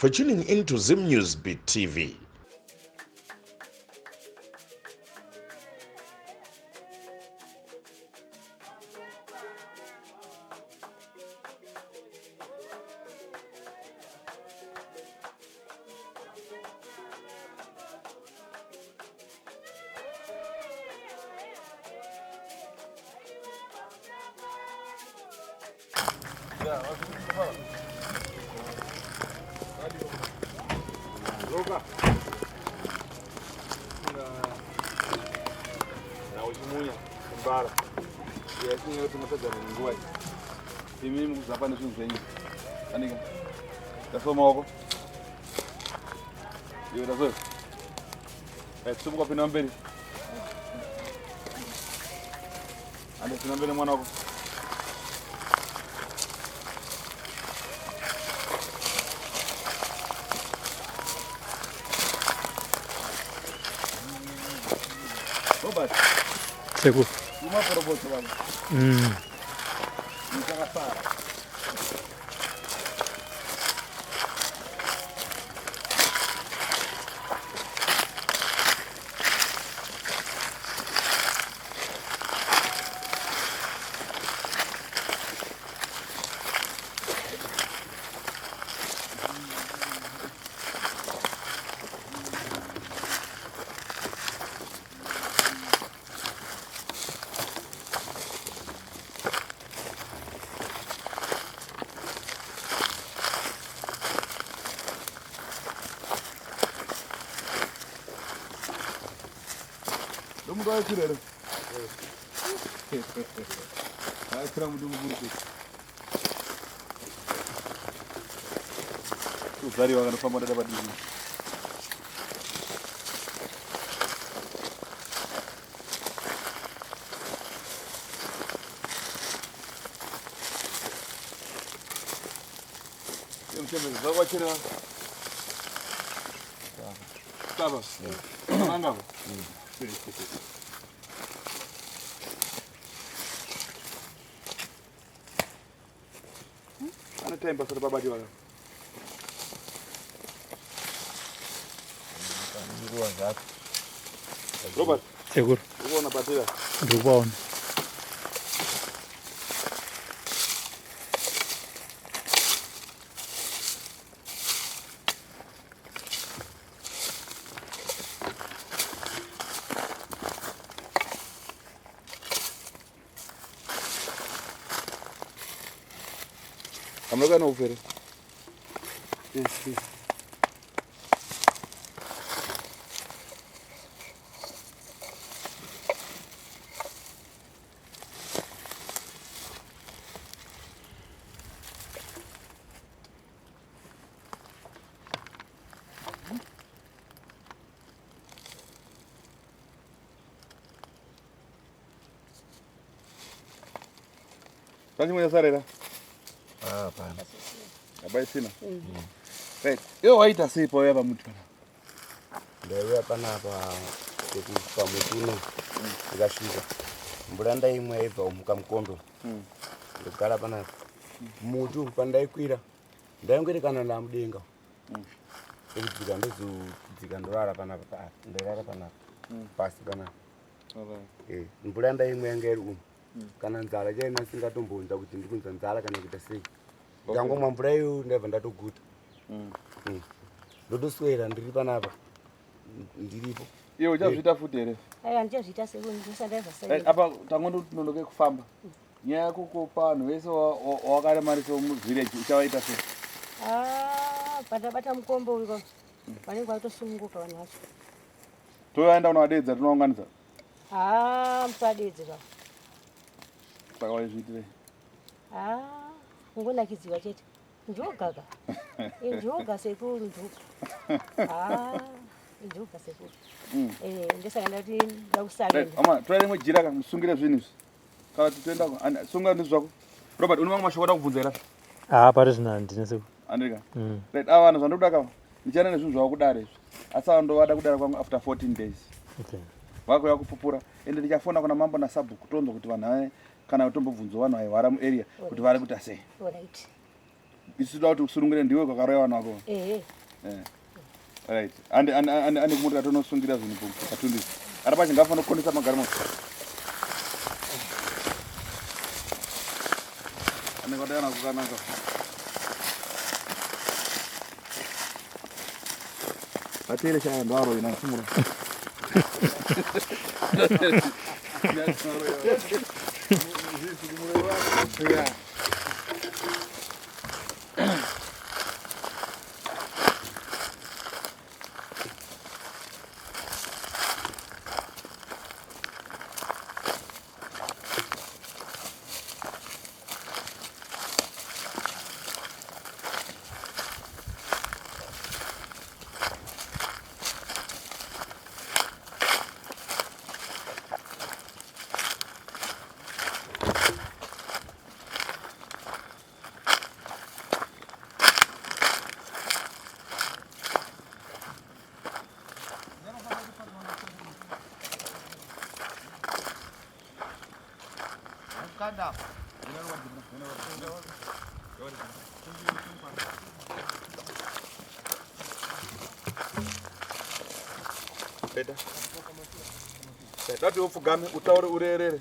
for tuning in to Zim News Beat TV. Imi mukuzapa nezvinhu zvenyu anika tasoma maoko iwe tazoyo Sumuka pinda mberi. Ande pinda mberi mwana wako. Robert. Sekuru. Umaporobotso baba. Muchakafara. Ndomuti waikwira here? Aikwira muti mukuru sei? Kuzariwa kanofamba dada padiki. Zvakachena. Baba. Manga. Ane time pasati pabatiwa. Nguva zvako. Robert, Sekuru. ukuona batira. Ndiri kuvaona. Hamuna kana upere. Yes, yes. Pane chimwe chasarira? Ah, pana. Hapaisina. Right. Iwe waita sei pauya pamuti pana? Ndaiuya panapa pamuti uno ndikasvika mvura ndaimwa yaibva umuka mukondo ndogara panapa muti uyu pandaikwira ndaingoerekana ndamudenga ekudzika ndozodzika ndorara panapa ndorara panapa pasi panapa mvura yandaimwa yanga iri umu kana nzara chaina singatombonza kuti ndikunzwa nzara kana kuita sei ndangomwa mvura iyo ndaibva ndatoguta. Ndotoswera ndiri panapa ndiripo. Iwe uchazviita futi here? Aiwa, ndichazviita sekuru, ndisandaiva Right, apa tangondononoke kufamba. Nyaya yako kupa vanhu vese wakaremarisa muvillage uchavaita sei? Ah, pandabata mukombo uyu vanenge vatosununguka vanhu vacho. Tovaenda kunovadeedza tinovaunganidza. Ah, musadeedze zvavo. Saka waizviitirei? Ah, kungonakidziwa chete. Njoga ka. Injoga sekuru, njoga. Ah, injoga sekuru. Ndosaka ndati ndakusarenda. Right, ama torai rimwe jira ka musungire zvinhu izvi. Kana kuti toenda sunga ndizvo zvako. Robert, une mamwe mashoko ada kubvunza here? Ah, pari zvino handina sekuru. Andika. Right, ava vanhu zvandikuda ka ndichaenda nezvinhu zvavo kudare izvi. Asi ava ndovada kudare kwangu after 14 days. Okay. Vakuuya kupupura. Ende ndichafona kuna mambo nasabhuku tonzwa kuti vanhu ava kana kutombobvunzwa vanhu vaihwara muarea kuti vari kuita sei. Alright. Isu toda kuti usunungure ndiwe kwakaroya vana vako. Ehe. Eh. Right. Ande ande ande ande kumota tonosungira zvinhu patundisi. Ari pachi ngafanira kukondesa magaro mo. Ane kwadayana kukanaka. Vateere shaya ndwaro ina sumura. Yeah. Beta. Dati upfugame utaure urerere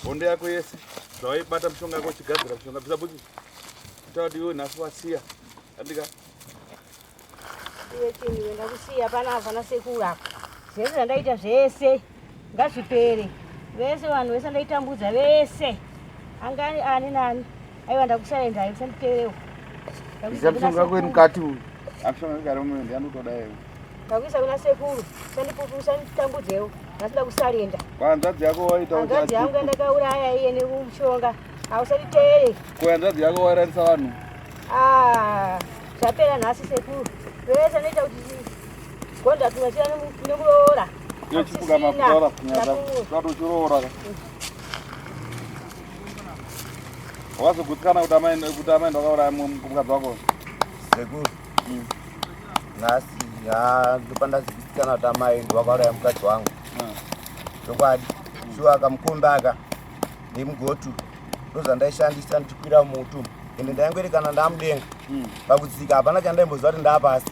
hondo yako yese zvawaibata mishonga yako uchigadzira mishonga bvisa bhutsu utaura kuti iwe nhasi wasiya andika Iwe chini ndakusiya panapa nasekuru apa. Zvese zvandaita zvese ngazvipere. Vese vanhu vese ndaitambudza vese. Angani ani nani. Aiwa ndakusaenda usanditeerewo. Isa mishonga yako iri mukati uyu. Amishonga yako ari mumwe ndianotoda iwe. Ndakuisa kuna sekuru. Usandipupu usanditambudzewo. Ndasida kusarenda. Hanzvadzi yako waita kuti Hanzvadzi yangu yandakauraya iye nemushonga. Hausanditeere. Ko hanzvadzi yako wairarisa vanhu? Ah, zvapera nhasi sekuru. Vese anoita kuti gonda tumwe chiya nemuroora. Iyo chipfugama kutaura nyaya dzako. Kuti uchiroora ka. Wakazogutsikana kuti amai kuti amai ndakauraya mukadzi wako? Sekuru. Nhasi ha ndopandazigutsikana kuti amai ndovakauraya mukadzi wangu. Chokwadi. Shuwa kamukombe aka nemugotu ndozvandaishandisa ndichikwira mutu ende ndaingoerekana ndamudenga pakudzika hapana chandaimboziva kuti ndaapasi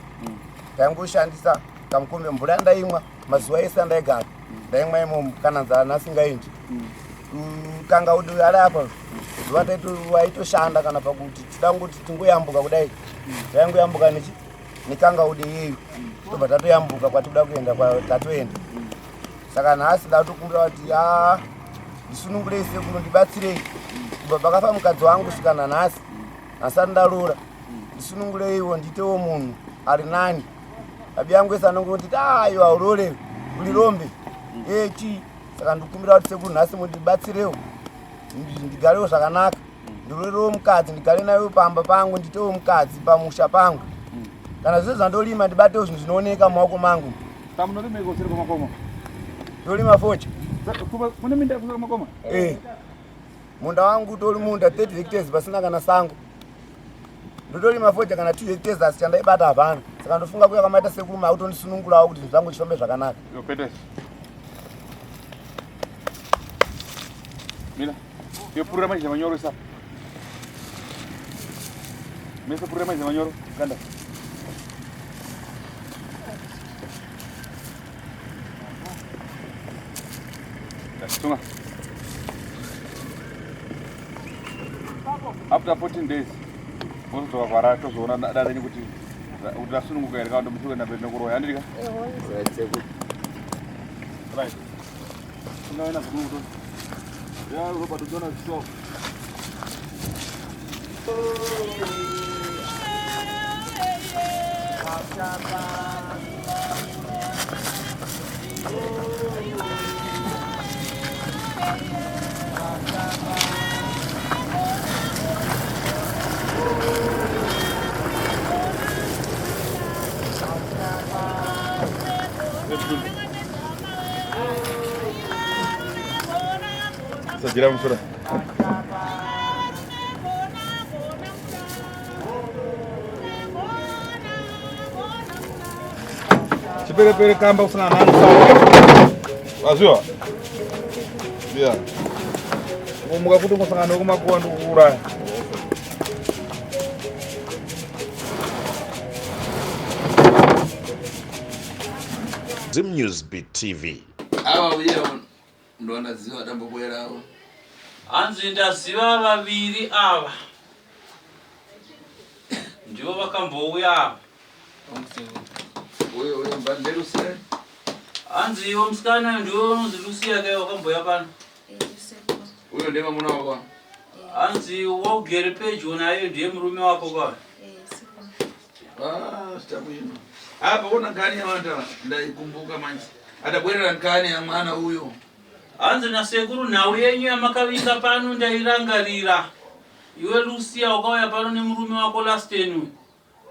ndaingoshandisa kamukombe mvura yandaimwa mazuva ese andaigara ndaimwa imomo kana nzara nasingaindi kanga udu ari apa zuva waitoshanda kana pakuti tida kungoti tingoyambuka kudai taingoyambuka nechi nekanga ude iyeyo tobva tatoyambuka kwatikuda kuenda tatoenda saka nhasi ndatokumbira kuti a ndisunungurei sekuru ndibatsirei kubva pakafa mukadzi wangu kusvika nanhasi handisati ndaroora ndisunungureiwo ndiitewo munhu ari nani abi yangu ese anongonditi aiwa aurore uri rombe echi saka ndikumbira kuti sekuru nhasi mundibatsirewo ndigarewo zvakanaka ndirorewo mukadzi ndigare nayo pamba pangu ndiitewo mukadzi pamusha pangu kana zvese zvandolima ndibatewo zvinhu zvinooneka mumaoko mangu. Tamunorimeko kuseri kwamakomo? Tolima focha. Kune minda kuseri kwamakomo? Eh. Munda wangu utori munda 30 hectares pasina kana sango. Ndotolima focha kana 2 hectares asi chandaibata hapana. Saka ndofunga kuya kwamaita sekuru makutondisunungurawo kuti zvinhu zvangu zvifambe zvakanaka. Yo Peter. Mira. Yo purura mashizha manyoro isa. Mese purura mashizha manyoro kanda. Tunga. After 14 days mozodzoka kwara tozoona dare renyu kuti kuti rasununguka here kana kuti muchiri kuenda mberi nekuroya handiti ka? Right, sekuru. Right. Unaenda zvokuno. Ya Robert uchiona zvisho. Sajira musura. Chiperepere kamba kusina nani sawa. Waziwa? Yeah. Umuka kuti kusangana nekumakuwa ndikuuraya. Zimnews Beat TV. Ava uyewo ndovandaziva dambokuera avo. Hanzi ndaziva vaviri ava ndivo vakambouya ava. Uyo uyo mbandhe Lucia. Hanzi iwe musikana ndiwe unonzi Lucia kai wakambouya pano? Uyo ndiye mwamuna wako. Hanzi waugere pedyo naye ndiye murume wako kwa? Ah, sitabwino. Apa ona nkani yawanda ndaikumbuka manje. Adabwerera nkani ya mwana uyo. Hanzi nasekuru, nhau yenyu yamakavinga pano ndairangarira. Iwe Lucia wakauya pano nemurume wako Lasten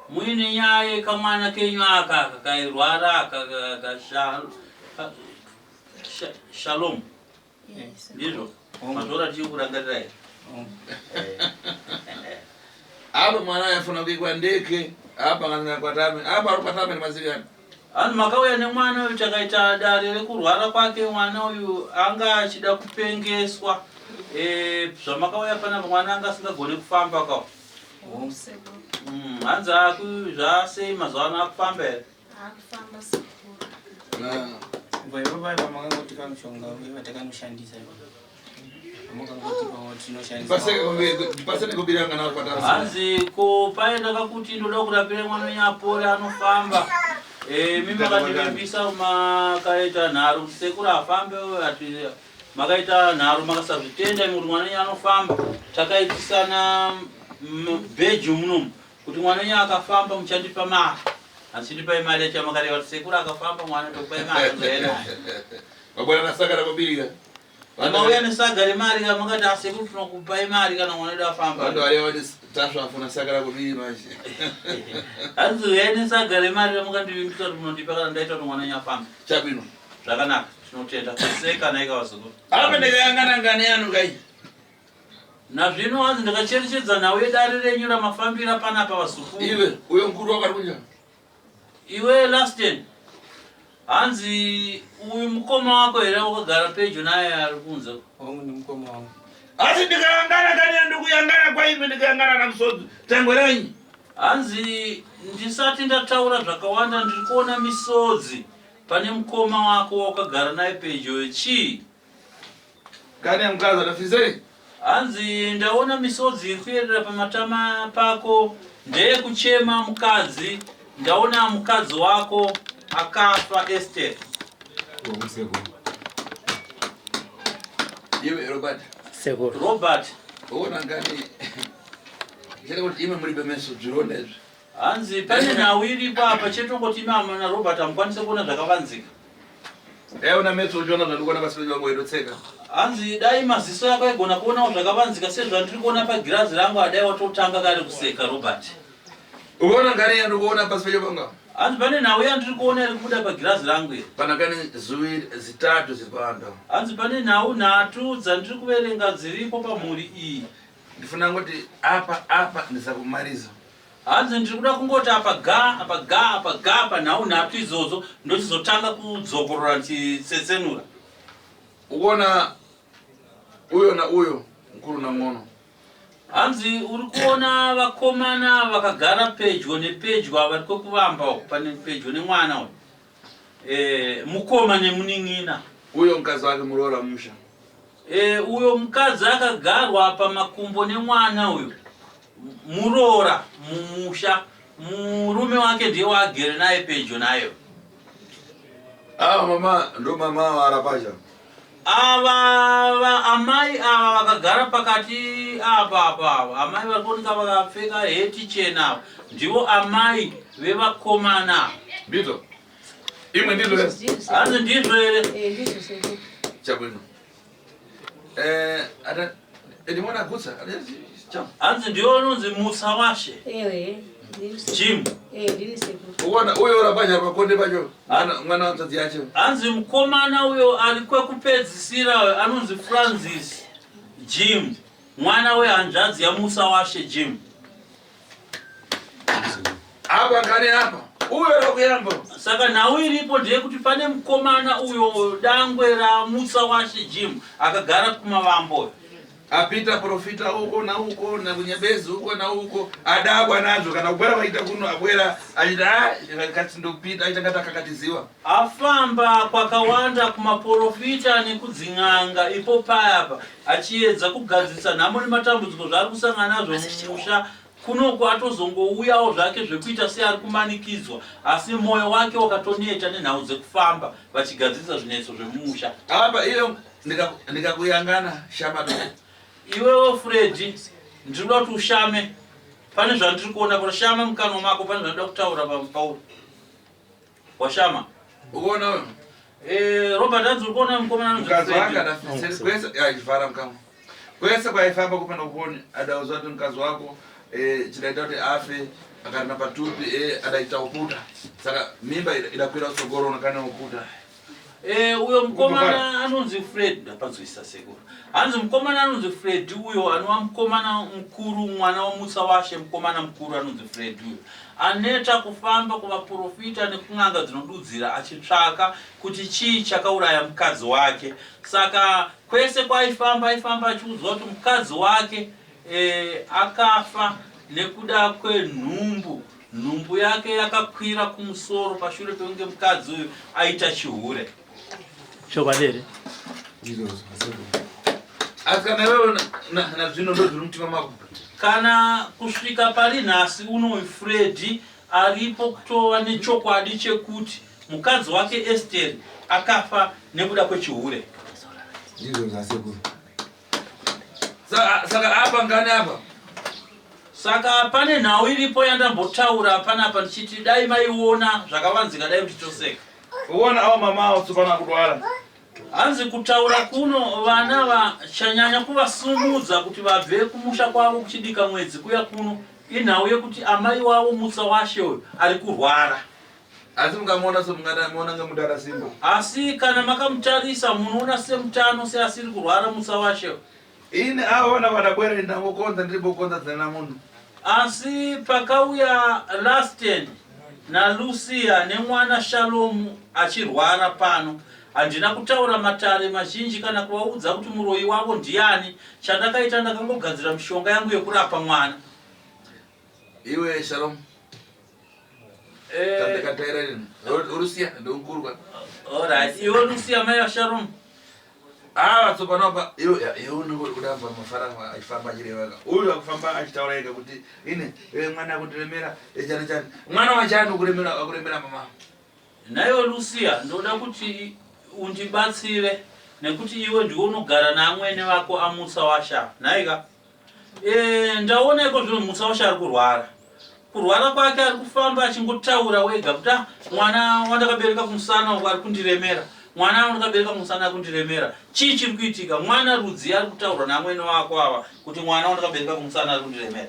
muine nyaya yekamwana kenyu aka kairwara aka Shalom, ndizvo mazvora tiri kurangarira here? Apa mwana ayafuna kuikwa ndeke. Apa ngana kwatame. Apa ari kwatame ni maziviyani. Hanzi makauya nemwana uyu, takaita dare rekurwara kwake. Mwana uyu anga achida kupengeswa. Zvamakauya panapa mwana anga asingagoni kufamba kawo. Hanzi aku zvasei mazuva ano, akufamba here? Akufamba, sekuru. Na Kubva ipo pai pamakangotipa mushonga uye watakanoshandisa ipo pamakangotipa tinoshandisa. Paseke kumbi pasene kubiranga na kwatame. Hanzi ko pai ndakakuti ndoda kurapira mwana wenyu apore anofamba. Mi makativimbisa, makaita nharo kuti sekuru afambe ati makaita nharo makasazvitenda imi kuti mwana wenyu anofamba. Takaitisana bheji munomu kuti mwana wenyu akafamba muchandipa mari. Handichidipai mari yacho yamakareva kuti sekuru akafamba mwana tokupai mari ndoya nayo. Wabwana nasaka rakubirira. Mauya nesaga remari kamakati asekuru tinokupai mari kana mwana wedu afamba. Vantu vari vati tasva afuna saka rakubiri manje. Hanzi uyai nesaga remari ramukandivimbisa kuti munondipa kana ndaita kuti mwana wenyu afambe. Chabwino. Zvakanaka, tinotenda kuseka naika vazukuru. Apa ndikayangana ngani yanu kai. Nazvino hanzi ndakacherechedza nhau yedare renyu ramafambira panapa, vazukuru. Iwe uyo mukuru wakari kunja. Iwe Lasten, hanzi uyu mukoma wako here wakagara pedyo naye ari kunze? Wangu ni mukoma wangu. Asi ndikayangana kani yandikuyangana kwaime ndikayangana na musodzi. Tangweranyi. Hanzi ndisati ndataura zvakawanda, ndiri kuona misodzi pane mukoma wako wakagara naye pedyo, chii? Kani ya mkazi atafiseri. Hanzi ndaona misodzi iri kuyerera pamatama pako, ndeyekuchema mukadzi. Ndaona mukadzi wako akafa, Ester. Iwe Robert. Sekuru. Robert. Uona ngani. Chete kuti ime muri pemeso zvironda izvi. Hanzi pane nhau iripo apa, chetongoti imi naRobert hamukwanisi kuona zvakavanzika. Dai una meso uchiona zvandikuona pasina changu idotseka. Hanzi dai maziso yako aigona kuonawo zvakavanzika sezvandiri kuona pagirazi rangu, adai watotanga kare kuseka, Robert. Ukaona ngani yandikuona pasi pechopanga. Hanzi pane nhau yandiri kuona iri kubuda pagirazi rangu iri. Pana kani ziwiri zitatu ziri pavantu. Hanzi pane nhau nhatu dzandiri kuverenga dziripo pamhuri iyi. Ndifuna ngoti apa apa ndisakumariza. Hanzi ndiri kuda kungoti apa ga apa ga apa ga panhau nhatu idzodzo, ndochizotanga kudzokorora ndichitsetsenura. Ukuona uyo na uyo mukuru na ng'ono. Hanzi uri kuona vakomana vakagara pedyo nepedyo ava vari kwekuvamba uku pane pedyo nemwana uyu, mukoma nemunin'ina. Uyo mukadzi wake muroora musha. Uyo mukadzi akagarwa pamakumbo nemwana uyu muroora mumusha, murume wake ndiye waagere naye pedyo nayo. Ava mama ndo mama varapacha. Ava amai ava vakagara pakati apa apa ava amai vari kuoneka vakapfeka heti chena ava ndivo amai vevakomana. Ndizvo. Imwe ndizvo here? Hanzi ndizvo here? Ndizvo, sekuru. Chabwino. Ata ndimona gutsa. Cha. Hanzi ndiwo unonzi Musa Washe Ewe, ndini sekuru. Jim. Ndini, sekuru. Uona uyo rapacha pakonde pacho. Mwana mwana wanzadzi yacho. Hanzi mukomana uyo ari kwekupedzisira uyo anonzi Francis Jim, mwana wehanzvadzi yaMusa Washe Jim. Apa kani apa. Uyo rakuyamba. Saka nhau iripo ndeyekuti pane mukomana uyo dangwe raMusa Washe Jim akagara kumavambo. Apita profita uko na uko na kunyebezi uko na uko adabwa nazvo kana kubwera kwaita kuno abwera achiti a ah, kati ndopita aita ngati akakatiziwa. Afamba kwakawanda kumaporofita nekudzin'anga ipo payapa achiedza kugadzirisa nhamo nematambudziko zvaari kusangana nazvo mumusha Kunoku atozongouyawo zvake zvekuita seari kumanikidzwa asi moyo wake wakatoneta nenhau dzekufamba vachigadzirisa zvinetso zvemumusha. Apa iyo ndikakuyangana shama to. Iwewe Freddy ndiri kuda kuti ushame pane zvandiri kuona kuti shama mukanwa mako pane zvandinoda kutaura pauri. Washama. Ukuona uyo? Eh, Robert hanzi uri kuona mukomana anonzi Mukadzi Freddy. wake adafiseri kwese achivhara mukamwa. Kwese kwaifamba kupanda kuoni adauza kuti mukadzi wako eh, chidaita kuti afe akarina patupi eh, adaita ukuta. Saka mimba idakwira utsogoro unakana ukuta. Eh, uyo mukomana anonzi Fred ndapanzwisisa sekuru. Hanzi mukomana anonzi Fred uyo anova mukomana mukuru mwana waMutsa washe mukomana mukuru anonzi Fred uyo. Aneta kufamba kuvaporofita nekun'anga dzinodudzira achitsvaka kuti chii chakauraya mukadzi wake. Saka kwese kwaifamba aifamba achiudzwa kuti mukadzi wake e, akafa nekuda kwenhumbu. Nhumbu yake yakakwira kumusoro pashure pekunge mukadzi uyu aita chihure. Chokwadi here? Asi kana iwewe nazvino ndozviri mutima mako. Kana kusvika pari nhasi uno Freddy aripo kutova nechokwadi chekuti mukadzi wake Esteri akafa nekuda kwechihure. Ndizvo zvasekuru. Saka apa ngani apa? Saka pane nhau iripo yandambotaura panapa ndichiti dai maiona zvakavanzika dai muchitoseka. Uona awo mama awo tsopano akudwara. Hanzi kutaura kuno vana vachanyanya kuvasumudza kuti vabve kumusha kwavo kuchidika mwedzi kuya kuno inhau yekuti amai wavo Mutsa washe uyu ari kurwara. Asi mukamuona so mungadamuona ngemudara simba. Asi kana makamutarisa munoona semutano seasiri kurwara Mutsa washe uyu. Ini aona vadabwere ndangokonza ndiri bokonza dzana munhu. Asi pakauya Lasten naLucia nemwana Shalomu achirwara pano, handina kutaura matare mazhinji kana kuvaudza kuti muroyi wavo ndiani. Chandakaita ndakangogadzira mishonga yangu yekurapa mwana. Iwe Shalom. Eh. Ndakataira nini? Urusiya ndokurwa. Alright, iwe Lucia mai vaShalom. Ah, tsopano apa iwe iwe unenge kudamba mafara achifamba achireva ka. Uyu akufamba achitaura ega kuti ine eh, mwana akundiremera eh, chani chani. Mwana wachani ukuremera akuremera mama. Nhaiwe Lucia, ndoda kuti undibatsire nekuti iwe ndiwe unogara naamwene vako aMutsa washa. Nhaika? E, ndaona iko zvino Mutsa washa ari kurwara. Kurwara kwake ari kufamba achingotaura wega kuti ah, mwana wandakabereka kumusana uku ari kundiremera. Mwana wandakabereka kumusana ari kundiremera. Chii chiri kuitika? Mwana rudzi ari kutaurwa naamwene wako ava kuti mwana wandakabereka kumusana ari kundiremera.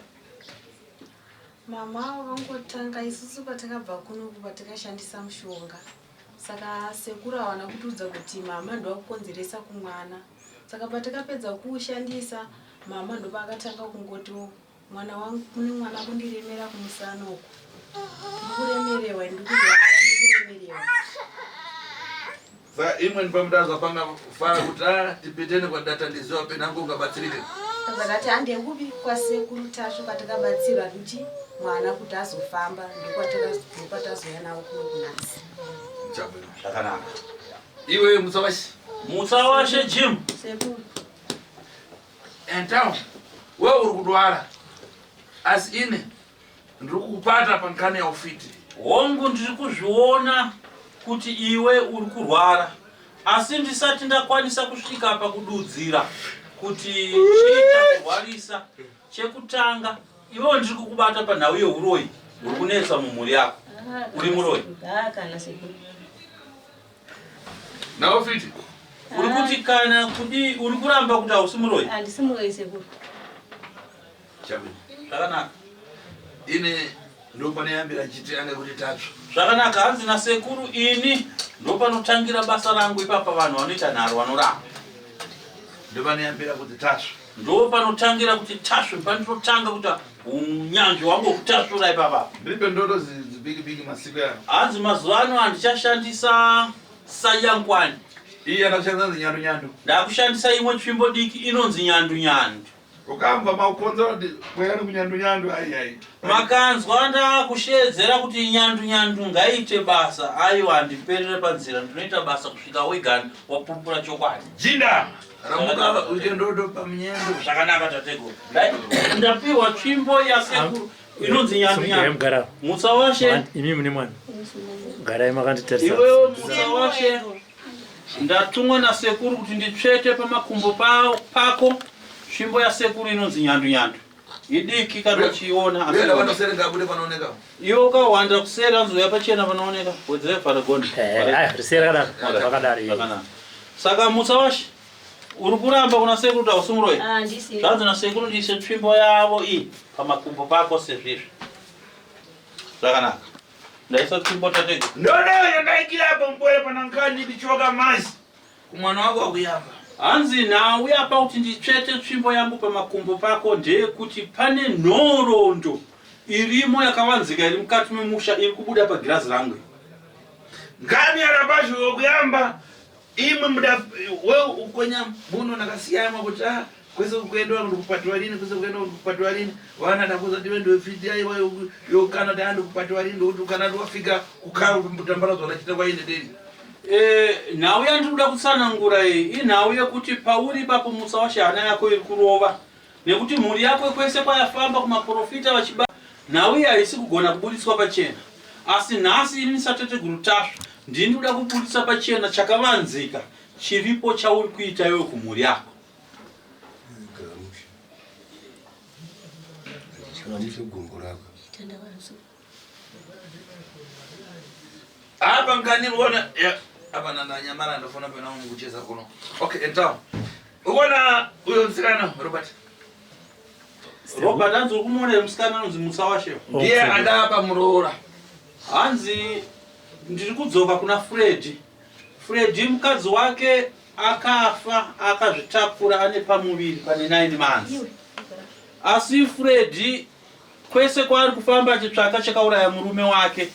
Mama avo vangotanga isusu patakabva kunoku patikashandisa mushonga saka sekuru havana kutiudza kuti mama ndovakukonzeresa kumwana saka patakapedza kuushandisa mama ndopaakatanga kungoti mwana wangu kune mwana kundiremera kumusana uku ndikuremerewa ndikurwara ndikuremerewa Saka imwe ndipamutaza panga fara kuti ah tipetene kwa data ndiziwa penangu ungabatsirike. Tabva tati hande kupi kwasekuru Tasvu kwatakabatsirwa kuti mwana kuti azofamba ndokwatazouya navo kuno kunasi. Zvakanaka. Iwe Mutsawashe. Mutsawashe Jim. Sekuru. And town. Wewe uri kudwara. Asi ine Ndiri kukupata pankani yaufiti. Hongu ndiri kuzviona kuti iwe uri kurwara asi ndisati ndakwanisa kusvika pakududzira kuti chii chakurwarisa. Chekutanga iwewe ndiri kukubata panhau yeuroyi huri kunetsa mumhuri yako. Uri muroyi? Kana sekuru. Nawo fiti. Uri kuti kana kudii uri kuramba kuti hausi muroyi? Handisi muroyi sekuru. Zvakanaka. Ini ndopaneyambira chiti ange kuti tatsva. Zvakanaka hanzi nasekuru ini ndopanotangira basa rangu ipapa vanhu vanoita nharo vanoramba. Ndopaneyambira kuti tatsva. Ndopanotangira kuti tasve pandinotanga kuita unyanzvi hwangu hwekutasvura ipapa. Ndiripe ndodo zibiki biki masiku ya. Hanzi mazuva ano handichashandisa sayankwani. Iye anakushandisa nzi nyandu nyandu. Ndakushandisa imwe tsvimbo diki inonzi nyandu nyandu. Ukamva maukonzera kuti mweya nekunyandu nyandu ai ai. Makanzwa ndakusheedzera kuti nyandu nyandu ngaiite basa aiwa handiperere panzira ndinoita basa kusvika wega wapupura chokwadi. Jinda ramuka uite ndodo pamunyendo. Zvakanaka tateguru. Ndapiwa tsvimbo yasekuru inonzi nyandu nyandu. Mutsa washe. Imi mune mwana. Garai makanditarisa. Iwewe mutsa washe. Ndatumwa nasekuru kuti nditsvete pamakumbo pako tsvimbo yasekuru inonzi nyandu nyandu. Idiki kana uchiiona asi iwe ukahwanda kuseri anzouya pachena panooneka wedzera vhara Eh, riseri rakadaro rakadaro. Saka mutsa washe uri kuramba kuna sekuru kuti hausi muroyi? Ah, ndisi. Zvanzi nasekuru ndiise tsvimbo yavo iyi pamakumbo pako sezvizvi. Zvakanaka. Ndaisa tsvimbo tatega. Ndodo yandaikira apo mbwere pana nkani ndichoka mazi. Kumwana wako wakuyamba. Hanzi nhau yapa kuti nditsvete tsvimbo yangu pamakumbo pako ndeyekuti pane nhoroondo irimo yakavanzika iri mukati memusha iri kubuda pagirazi rangu. Nkani arapazvo wokuyamba imwe muda we ukwenya muno nakasiyamwa kuti ah kwese kuendwa ndikupatiwa rini kwese kuendwa ndikupatiwa rini vana ndakuza ndive ndofiti aiwa yokana da ndikupatiwa rini ndokuti ukana ndiwafika kukaro kutambara zvona chita kwaine deni. Nhau yandiri kuda kutsanangura iyi inhau yekuti pauri ipapo mutsa washe hana yako iri kurova nekuti mhuri yako kwese kwayafamba kumaporofita vachiba nhau iyi haisi kugona kubuditswa pachena asi nhasi ini sateteguru Tasvu ndini kuda kubuditsa pachena chakavanzika chiripo chauri kuita iwe kumhuri yako. Apa ngani uona apa nanda nyamara ndofona pena mukucheza kuno. Okay, entawo. Uona uyo msikana Robert. Robert hanzi uri kumuona here musikana anonzi Mutsa washe? Ndiye andapa muroora. Hanzi ndiri kudzoka kuna Freddy. Freddy mukadzi wake akafa akazvitakura ane pamuviri pane 9 months. Asi Freddy kwese kwaari kufamba achitsvaka chakauraya murume wake,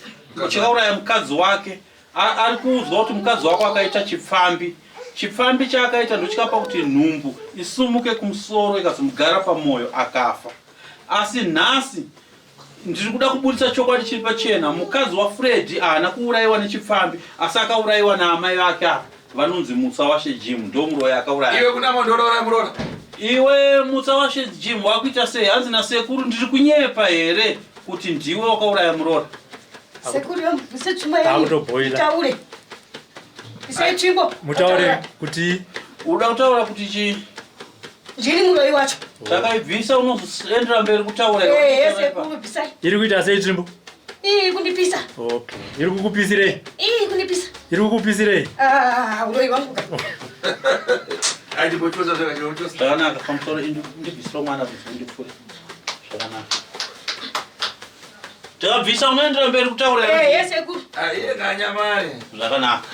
chakauraya mukadzi wake, ari kuudzwa kuti mukadzi wako akaita chipfambi. Chipfambi chaakaita ndochikapa kuti nhumbu isumuke kumusoro ikazomugara pamoyo akafa. Asi nhasi ndiri kuda kuburitsa chokwadi chiri pachena. Mukadzi waFreddy haana kuurayiwa nechipfambi asi akaurayiwa naamai vake ava vanonzi Mutsa washe Jim ndomuroyi akauraya. Iwe kuna munhu unouraya muroora. Iwe Mutsa washe Jim wakuita sei? Hanzi nasekuru ndiri kunyepa here kuti ndiwe wakauraya muroora? Sekuru bvise tsvimbo yenyu. Akutobhoila. Mutaure. Bvisai tsvimbo. Mutaure kuti uda kutaura kuti chii? Ndini muroyi wacho. Takaibvisa unozoendera mberi kutaura. Ehe sekuru bvisai. Iri kuita sei tsvimbo? Ii kundipisa. Okay. Iri kukupisirei? Ii kundipisa. Iri kukupisirei? Ah, uroyi wangu. Achibochosa zvakachosa. Zvakanaka pamusoro ndibvisira mwana kuti ndipfure. Zvakanaka. Takabvisa unoendera mberi kutaura. Ehe sekuru. Ah, iye kanyamare. Zvakanaka.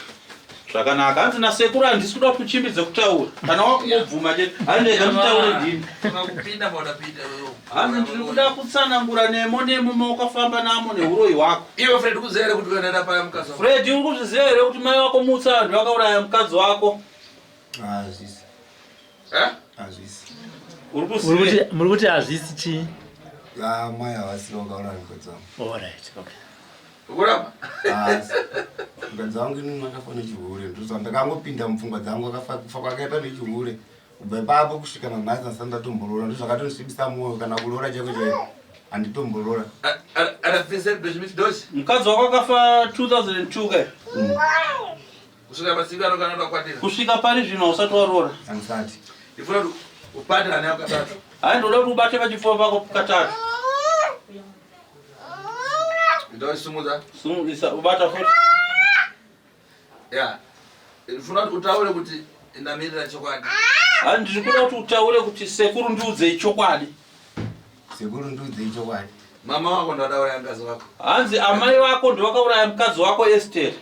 Zvakanaka. Hanzi nasekuru handisi kuda kuti uchimbidze kutaura. Kana wakungobvuma chete. Hanzi ndega nditaure ndini. Unakupinda paunapinda wewe. Hanzi ndiri kuda kutsanangura nemo nemo maukafamba namo neuroyi hwako. Iwe Fred ukuziva here kuti unoenda paya mukadzi wako? Fred uri kuzviziva here kuti mai wako Mutsa vanhu vakauraya mukadzi wako? Hazvisi. Eh? Hazvisi. Uri Muri kuti hazvisi chii? Ah, mai havasi vakauraya mukadzi wangu. All right, okay. Ukuramba? Haasi. Mukadzi wangu inini akafa nechihure. Ndozva ndakangopinda mupfungwa dzangu akafa kufa kwakaita nechihure. Kubva ipapo kusvika nanhasi ndasati ndatomboroora. Ndozvakatondisvibisa mwoyo kana kuroora chaiko chaiko. Handitomboroora. Mukadzi wako akafa 2002 kai? Kusvika masiku ano kana unokwatira. Kusvika pari zvino hausati waroora. Handisati. Ndifuna kuti upate hana yako katatu. Hayi ndoda kuti ubate pachipfuva pako katatu. Ndosumudza. Sumudza ubata futi. Yeah. Ndifuna kuti utaure kuti ndamirira chokwadi. Hayi ndiri kuda kuti utaure kuti sekuru ndiudzei chokwadi. Sekuru ndiudzei chokwadi. Mama wako ndo adauraya mukadzi wako. Hanzi amai vako ndo vakauraya mukadzi wako Esther.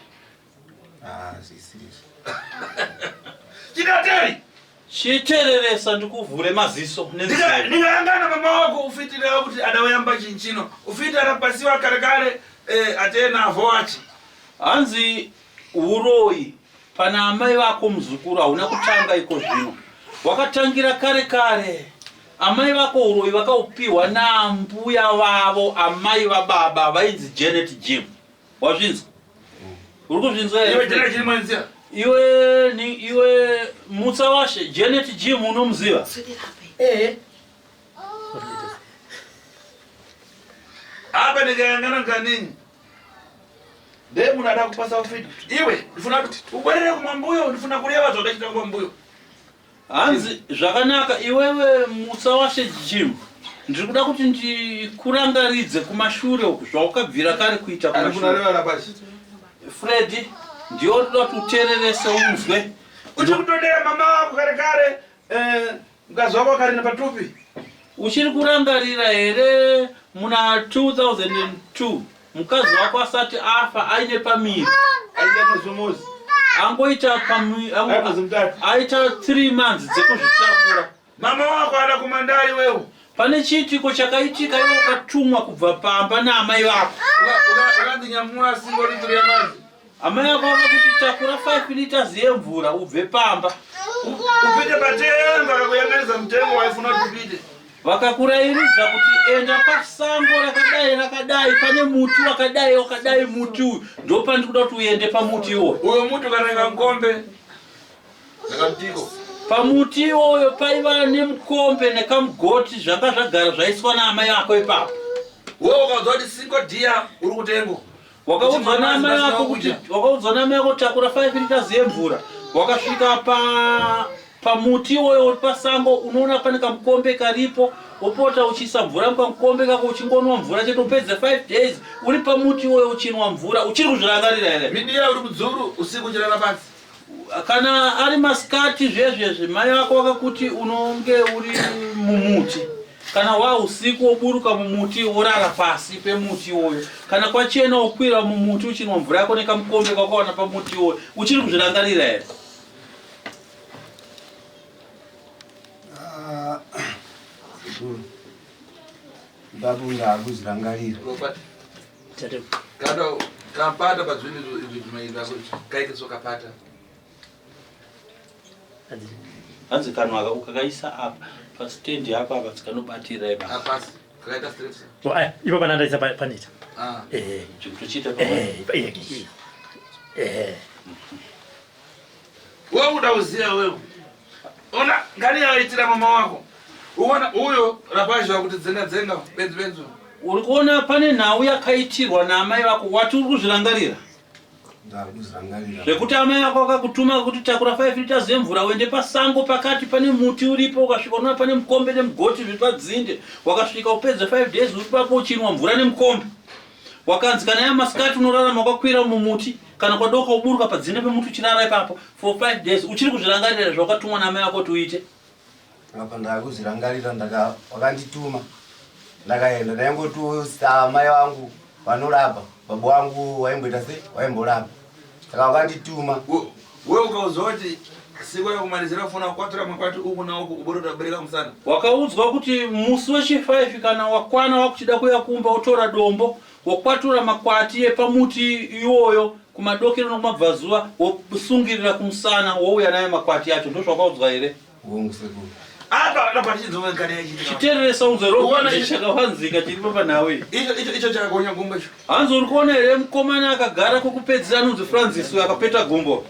Ah, zvisiri izvo. Chidateri. Chitereresa ndikuvhure maziso nenzeve. Ndingayangana mama wako ufitira kuti adawayamba chinchino. Ufitira rapasiwa kare kare atena avoachi. Hanzi uroyi Pana amai vako muzukuru hauna kutanga iko zvino. Wakatangira kare kare. Amai vako uroyi vakaupiwa naambuya vavo amai vababa vainzi Janet Jim. Wazvinzwa? Uri kuzvinzwa here? Iwe Janet Jim wainziya? Iwe ni iwe Mutsa washe Janet Jim unomuziva? Eh. Apa ndikayangana kanini? Ndiye munhu ada kupasa ufiti. Iwe ndifuna kuti ubwerere kumambuyo, ndifuna kureva zvaudachiita kumambuyo. Hanzi zvakanaka iwewe Mutsa washe Jim. Ndiri kuda kuti ndikurangaridze kumashure uku zvawakabvira kare kuita kumashure. Freddy, ndiwe ndoda kuti utererese unzwe. Uchiri kutondera mama wako kare kare eh, mukadzi wako akarina patupi. Uchiri kurangarira here muna 2002 mukadzi wako asati afa aine pamiri? Aita mwedzi mumozi. Angoita pamiri, aita 3 months dzekuzvitakura. Mama wako ada kumandari wewe. Pane chiitiko chakaitika iwe ukatumwa kubva pamba naamai vako. Ukandinyamura singo litro yamazi. Amai vako vakakuti takura 5 liters yemvura ubve pamba. Upite patengo akakuyanganisa mutengo waifuna kuti upite. Vakakurairidza kuti enda pasango rakadai rakadai pane muti wakadai wakadai muti uyu ndopandiri kuda kuti uende pamuti iwoyo. Uyo muti ukatenga mukombe Nekamutiko. Pamuti iwoyo paiva nemukombe nekamugoti zvanga zvagara zvaiswa naamai vako ipapo. Wewe ukaudzwa kuti singo dia uri kutengo. Wakaudzwa naamai vako kuti wakaudzwa naamai vako takura 5 liters yemvura. Wakasvika pa pamuti iwoyo uri pasango unoona pane kamukombe karipo wopota uchiisa mvura mukamukombe kako uchingonwa mvura chete upedze 5 days uri pamuti iwoyo uchinwa mvura uchiri kuzvirangarira here? Midiya uri kudzuru usiku uchirara pasi. Kana ari masikati zvezvezvi mai vako vakakuti unonge uri mumuti kana wa usiku woburuka mumuti worara pasi pemuti iwoyo kana kwachena wokwira mumuti uchinwa mvura yako nekamukombe kwakawana pamuti iwoyo uchiri kuzvirangarira here? Ah, Babu ndakuzvirangarira. Kada kapata pazvinhu izvi zvimaita kaite so kapata. Hanzi kanhu aka ukakaisa apa pastand yako apa kanobatira ipa. Apasi kakaita straight. Oh, aya ipo pana ndaisa panita. Ah. Eh. Chikutochiita pa. Eh, eh. Eh. Wewe uda uziya wewe. Ona ngani yaitira mama wako. Uona uyo rapazha kuti dzenga dzenga benzi benzi. Uri kuona pane nhau yakaitirwa naamai vako wati uri kuzvirangarira? Ndakuzvirangarira. Zvekuti amai vako vakakutuma kuti takura 5 liters yemvura uende pasango pakati pane muti uripo ukasvika unoona pane mukombe nemugoti zviri padzinde wakasvika upedze 5 days uri papo uchinwa mvura nemukombe wakanzi kana yamasikati unorarama wakakwira mumuti Kana kwadoka woburuka padzinde pemuti uchirara ipapo for 5 days uchiri kuzvirangarira zvawakatumwa naamai vako kuti uite? Apa ndakuzvirangarira ndaka wakandituma ndakaenda ndaingotusa amai vangu vanorapa baba wangu waimboita sei waimborapa saka wakandituma Wewe ukaudzwa kuti siku rakumalizira kufuna kukwatura makwati uku nauku uburuta kubereka musana. Wakaudzwa kuti musi wechi 5 kana wakwana wakuchida kuya kumba wotora dombo Wokwatura makwati epamuti iwoyo kumadokero nokumabvazuva, wosungirira kumusana, wouya nayo makwati acho. Ndozvawakaudzwa here? Hongu sekuru. Apa apa tichinzwa ngani yachiitika. Chitereresa unzwe Uona Robert chakavanzika chiripo panhau iyi. Icho icho icho chakagonya gumbo icho. Hanzi uri kuona here mukomana akagara kwekupedzisira anonzi Francis uyo akapeta gumbo.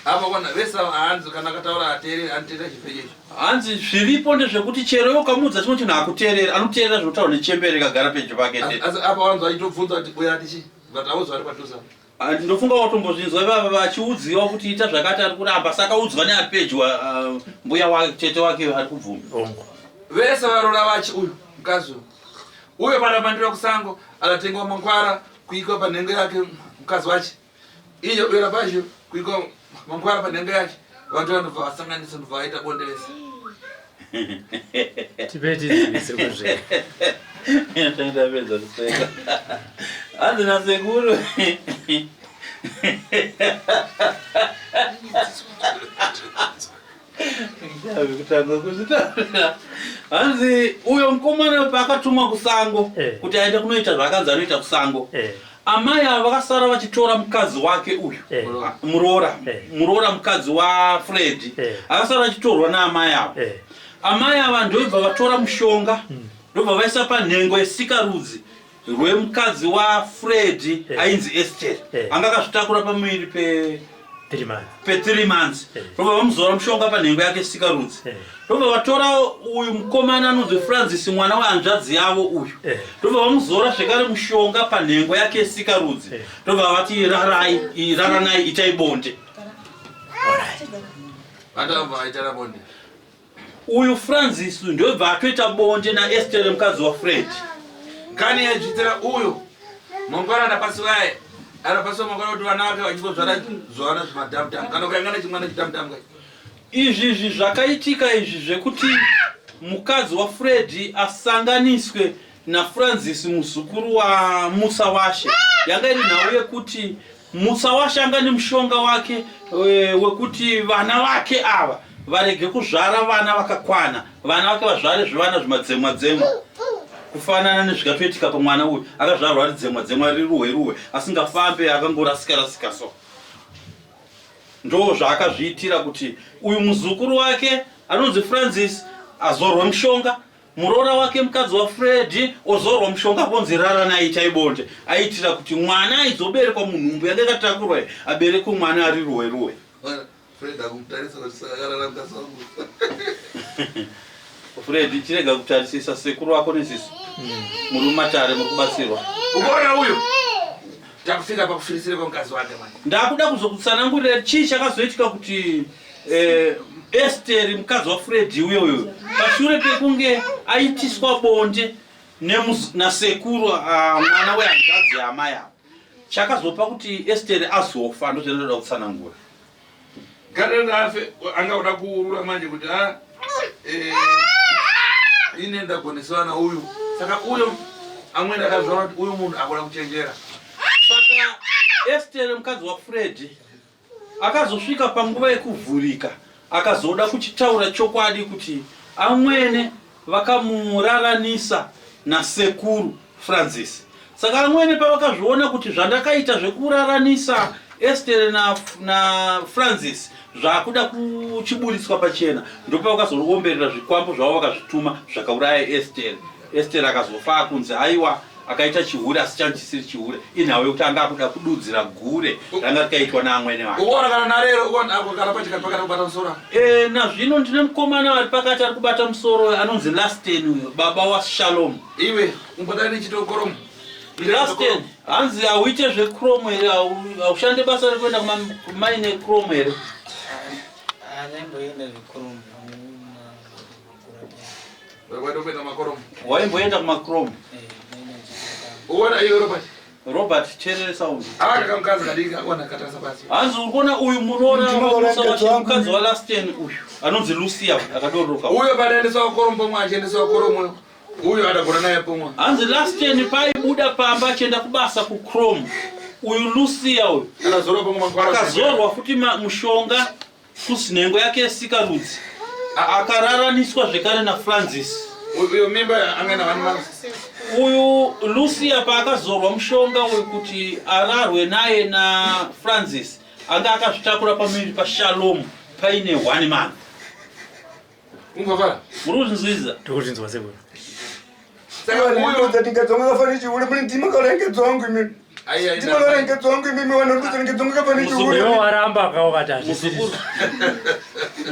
Apa kwana vese ava hanzi kana akataura ateereri anoteerera chipfecho icho. Hanzi zviripo ndezvekuti chero iwe ukamuudza chimwe chinhu hakuteereri anoteerera zvinotaurwa nechembere ikagara pedyo pake Asi asi apa wanzi achitobvunza kuti uyo ati chii but audzwa ari padhuze apa. Ah, ndinofunga watombozvinzwa ivava vachiudziwa kuti ita zvakati ari kuramba saka udzwa neari pedyo ah, mbuya wake tete wake ari kubvuma. Hongu. Vese varoora vachi uyu mukadzi uyu. Uyo panapandira kusango akatengwa mangwara kuikwa panhengo yake mukadzi wachi. Iyo uyo rapazho kuiko mangwara panhengo yacho vantu vanobva vasanganisa ndobva vaita bonde vese. Tipe tizivise kuzve. Ndapedza kuseka. Hanzi nasekuru. Kutanga kuzvitaurira. Hanzi uyo mukomana paakatumwa kusango Eh. kuti aende kunoita zvaakanzi anoita kusango. Eh. Amai ava vakasara vachitora mukadzi wake uyu Eh. muroora Eh. muroora mukadzi waFred Eh. akasara achitorwa naamai ava. Eh. Amai ava ndobva vatora mushonga, ndobva vaisa panhengo yesikarudzi rwemukadzi waFred Eh. ainzi Ester Eh. anga akazvitakura pamuviri pe 3 months. pe3 months. Eh. Ndobva vamuzora mushonga panhengo yake sikarudzi. Eh. Ndobva vatora uyu mukomana anonzi Francis, mwana wehanzvadzi yavo uyu. Eh. Ndobva vamuzora zvekare mushonga panhengo yake sikarudzi. Eh. Ndobva vati rarai, raranai, itai bonde. Vatabva vaitana bonde. Uyu Francis ndobva atoita bonde naEster mukadzi waFred. Kani yaidzvitira uyu mangwana adapasiwaye adapasiwa mangwana kuti vana vake vachingozvara zvana zvimadhamudhamu kana ukaingana chimwana chidhamudhamu kai. Izvi zvakaitika izvi zvekuti mukadzi waFred asanganiswe naFrancis muzukuru waMusa Washe, yanga iri nhau yekuti Musa Washe anga nemushonga wake wekuti vana vake ava varege kuzvara vana vakakwana, vana vake vazvare zvivana zvimadzemwa dzemwa, kufanana nezvikatoitika pamwana uyu akazvarwa ari dzemwa dzemwa, riri ruhwe ruhwe, asingafambe, akangorasika rasika. So ndo zvaakazviitira kuti uyu muzukuru wake anonzi Francis azorwe mushonga, muroora wake mukadzi waFred ozorwa mushonga, vonzi raranai, itai bonde. Aitira kuti mwana aizoberekwa munhumbu yanga yakatakurwa iyi aberekwe mwana ari ruhwe ruhwe. Fred akumutarisa kuti sakarara mukadzi wangu. Fred, chirega kutarisisa sekuru wako neziso. Muri mumatare, muri kubatsirwa. Ukuona uyu takusvika pakufirisira kwemukadzi wake manje. Ndakuda kuzokutsanangurira chii chakazoitika kuti Esteri mukadzi waFred uyoyo, pashure pekunge aitiswa bonde nasekuru, mwana wehanzvadzi yaamai avo, chakazopa kuti Esteri azofa, ndozvandinoda kutsanangura. Kana afe anga kuda kuurura manje kuti a ine ndagonesewa nauyu, saka uyo amweni akazvaona kuti uyu munhu akuda kuchenjera. Saka Esteri mukadzi waFred akazosvika panguva yekuvhurika, akazoda kuchitaura chokwadi kuti amwene vakamuraranisa nasekuru Francis. Saka amwene pavakazviona kuti zvandakaita zvekuraranisa Esteri naFrancis zvakuda kuchiburitswa pachena, ndopavakazoomberera zvikwambo zvavo, vakazvituma, zvakauraya Esteri. Esteri akazofa akunzi aiwa akaita chihure, asi changu chisiri chihure, inhau yekuti anga akuda kududzira gure ranga rikaitwa naamwene vake. Ukuona kana narero ukuona ako kana pachikati pakati kubata musoro. Nazvino ndine mukomana ari pakati ari kubata musoro anonzi Lasten uyo baba waShalom. Iwe umbodai nechitokoromo. Lasten, hanzi hauite zvechrome here? Haushande basa rekuenda kumaine chrome here? Anaimboenda zvikuru. Waitopenda makoromo. Waimboenda kumachrome? Ukuona iwe Robert. Robert, teerera uyu. Aka kamukadzi kadiki kakuona katarisa pasi. Hanzi uri kuona uyu muroora Ndinoona mukadzi wangu. mukadzi waLasten uyu anonzi Lucia akadoroka. Uyo padaendeswa kukoromo pomwe achiendeswa kukoromo uyo adagona naye pomwe. Hanzi Lasten paibuda pamba achienda kubasa kuchrome, uyu Lucia uyu Akazorwa pomwe mangwana. akazorwa futi mushonga kusinhengo yake yesikarudzi, akararaniswa zvekare naFrancis. Uyo mimba anga ina 1 month. Uyu Lucia paakazorwa mushonga uyu kuti ararwe naye naFrancis, anga akazvitakura pamuviri paShalom paine 1 month. Ungafara. Muri kuzvinzwisisa? Ndikuzvinzwa sekuru. Saka uyo ndimakaurengedzwa wangu imimi, ai ai. ndimakaurengedzwa wangu imimi, vanondudza kafanira chihure. Iwe waramba ka ukati hazvisiri. Muzukuru,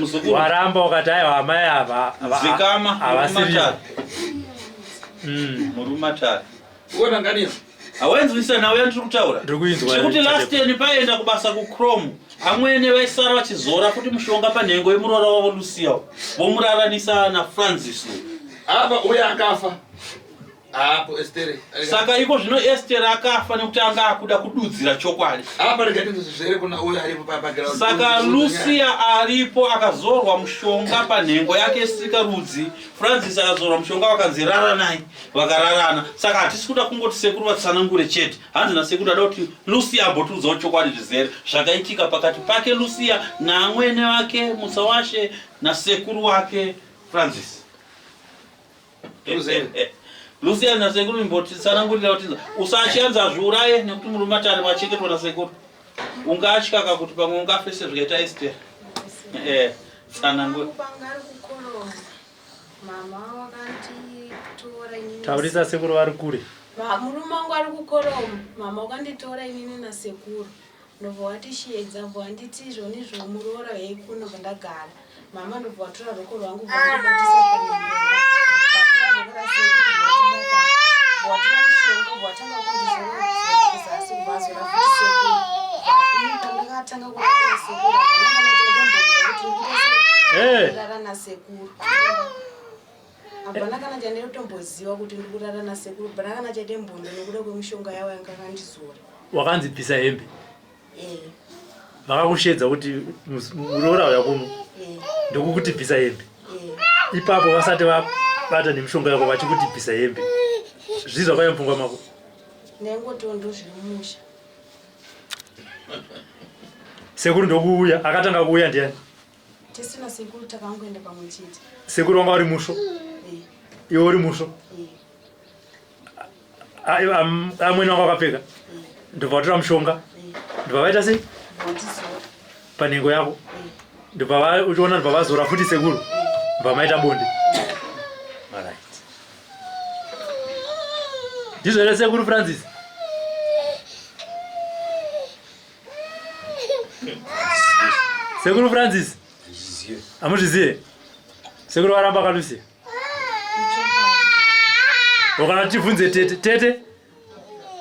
muzukuru. Waramba ukati aiwa amai ava Dzikama. havasiri. Muri mumatare. Ukuona nganiyo. Hawainzwisisa nhau yandiri kutaura? Ndiri kuinzwa. Chekuti Lasten paenda kubasa kuchrome, amwene vaisara vachizora futi mushonga panhengo yemuroora wavo Lucia, vomuraranisa naFrancis uyu. Apa uyo akafa. Apo Esteri. Saka iko zvino Ester akafa nekuti anga akuda kududzira chokwadi. Apa regai zvere kuna uyo aripo pabackground. Saka Lucia aripo akazorwa mushonga panhengo yake sikarudzi, Francis akazorwa mushonga, vakanzi raranai, vakararana. Saka hatisi kuda kungoti sekuru vatsanangure chete. Hanzi nasekuru ada kuti Lucia ambotiudzawo chokwadi zvizere zvakaitika pakati pake Lucia naamwene vake Musawashe nasekuru wake Francis. Uzere. Lucia nasekuru imbotitsanangurira kuti usatya azviuraye nekuti muri matare machengetwa nasekuru. Ungatya ka kuti pamwe ungafe sezvikaita Esther. Eh, tsanangura. Panga ari kukoroma. Mama wakanditora inini. Taurisa sekuru vari kure. Murume wangu ari kukoroma. Mama wakanditora inini nasekuru. Ndobva watishedza bva wanditi izvoni izvo muroora hei kuno bva ndagara. Mama ndobva watora ruoko rwangu bva wandibatisa panyama. Vatora ruoko rasekuru bva watibata. Bva watora mushonga bva watanga kundizora kuzasi kubva azora futi sekuru. Ini pandakatanga kurara nasekuru hapana kana chaidamboziva kuti ndikuita sei. Eh. Kurara nasekuru. Hapana kana chandinotomboziva kuti ndiri kurara nasekuru. Hapana kana chaite mbondo nekuda kwemishonga yavo yanga akandizora. Wakanzi bvisa hembe. Eh, Vakakushedza kuti muroora uya kuno. eh, Ndokukuti bvisa hembe. eh. Ipapo vasati vabata nemishonga yako vachikuti bvisa hembe. Zvii zvakauya mupfungwa mako? Ndaingotiwo ndozviri mumusha. Sekuru ndokuuya, akatanga kuuya ndiani? Tese nasekuru takangoenda pamwe chete. Sekuru wanga uri musvo. Eh, Iwe uri musvo. eh, Amwene wanga wakapfeka. Ndobva watora mushonga. Ndobva vaita sei? Vandizora. Panhengo yako. Ndobva uchiona ndobva vazora futi sekuru. Ndobva maita bonde. Alright. Ndizvo here sekuru Francis? Sekuru Francis? Hamuzviziye? Sekuru varamba kaLucia. Wakana tibvunze tete, tete.